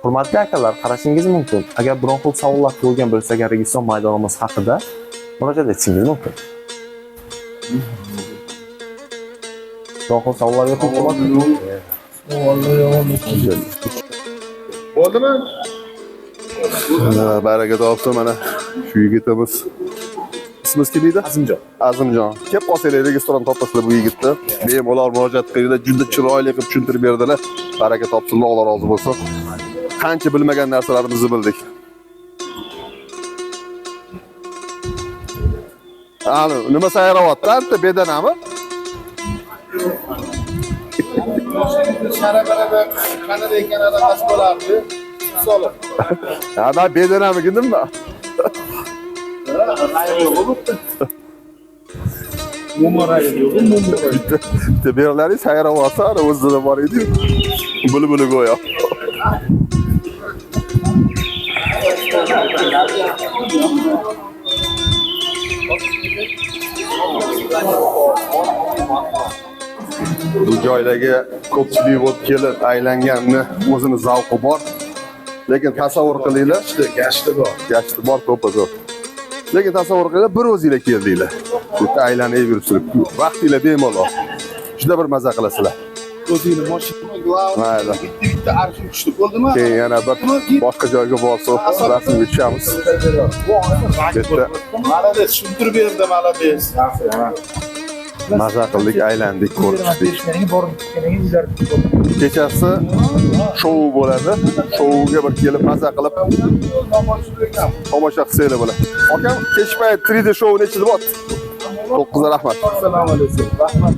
Hurmatli akalar, qarashingiz mumkin. Agar biron xil savollar tug'ilgan bo'lsa, agar Registon maydonimiz haqida murojaat etishingiz mumkin. Biron xil savollar yo'qmi? Bo'ldimi? Baraka topsin mana shu yigitimiz. Ismingiz kim edi? Azimjon. Azimjon. Kelib qolsanglar Registondan topasizlar bu yigitni. Bemalol murojaat qilinglar, juda chiroyli qilib tushuntirib berdilar. Baraka topsinlar, Alloh rozi bo'lsin. Qancha bilmagan narsalarimizni bildik. Ani, nima sayravyapti? Anta bedanami? Shara-baraba Kanada ekan anaqasi bo'lardi. Solib. Ha, men bedanami dedimmi? Bitta berlaring sayravyapti, ana o'zida bor edi. Bulbuli go'yo. Bu joylarga ko'pchilik bo'lib kelib aylanganni o'zini zavqi bor. Lekin tasavvur qilinglar, gashti bor. Gashti bor, to'pa zo'r. Lekin tasavvur qilinglar, bir o'zinglar keldinglar. Bu yerda aylanib yuribsizlar. Vaqtinglar bemalol. Juda bir maza qilasizlar. O'zingni mashina Mayli. bitta arxiv tushdi, bo'ldimi? Keyin yana bir boshqa joyga borsak, rasmga tushamiz. Молодец, tushuntirib berdi, молодец. Maza qildik, aylandik, ko'rib chiqdik. Kechasi shou bo'ladi. Shouga bir kelib maza qilib tomosha qilsanglar bo'ladi. Akam, kech payt 3D shou nechida bo'lyapti? 9 da rahmat. Assalomu alaykum. Rahmat.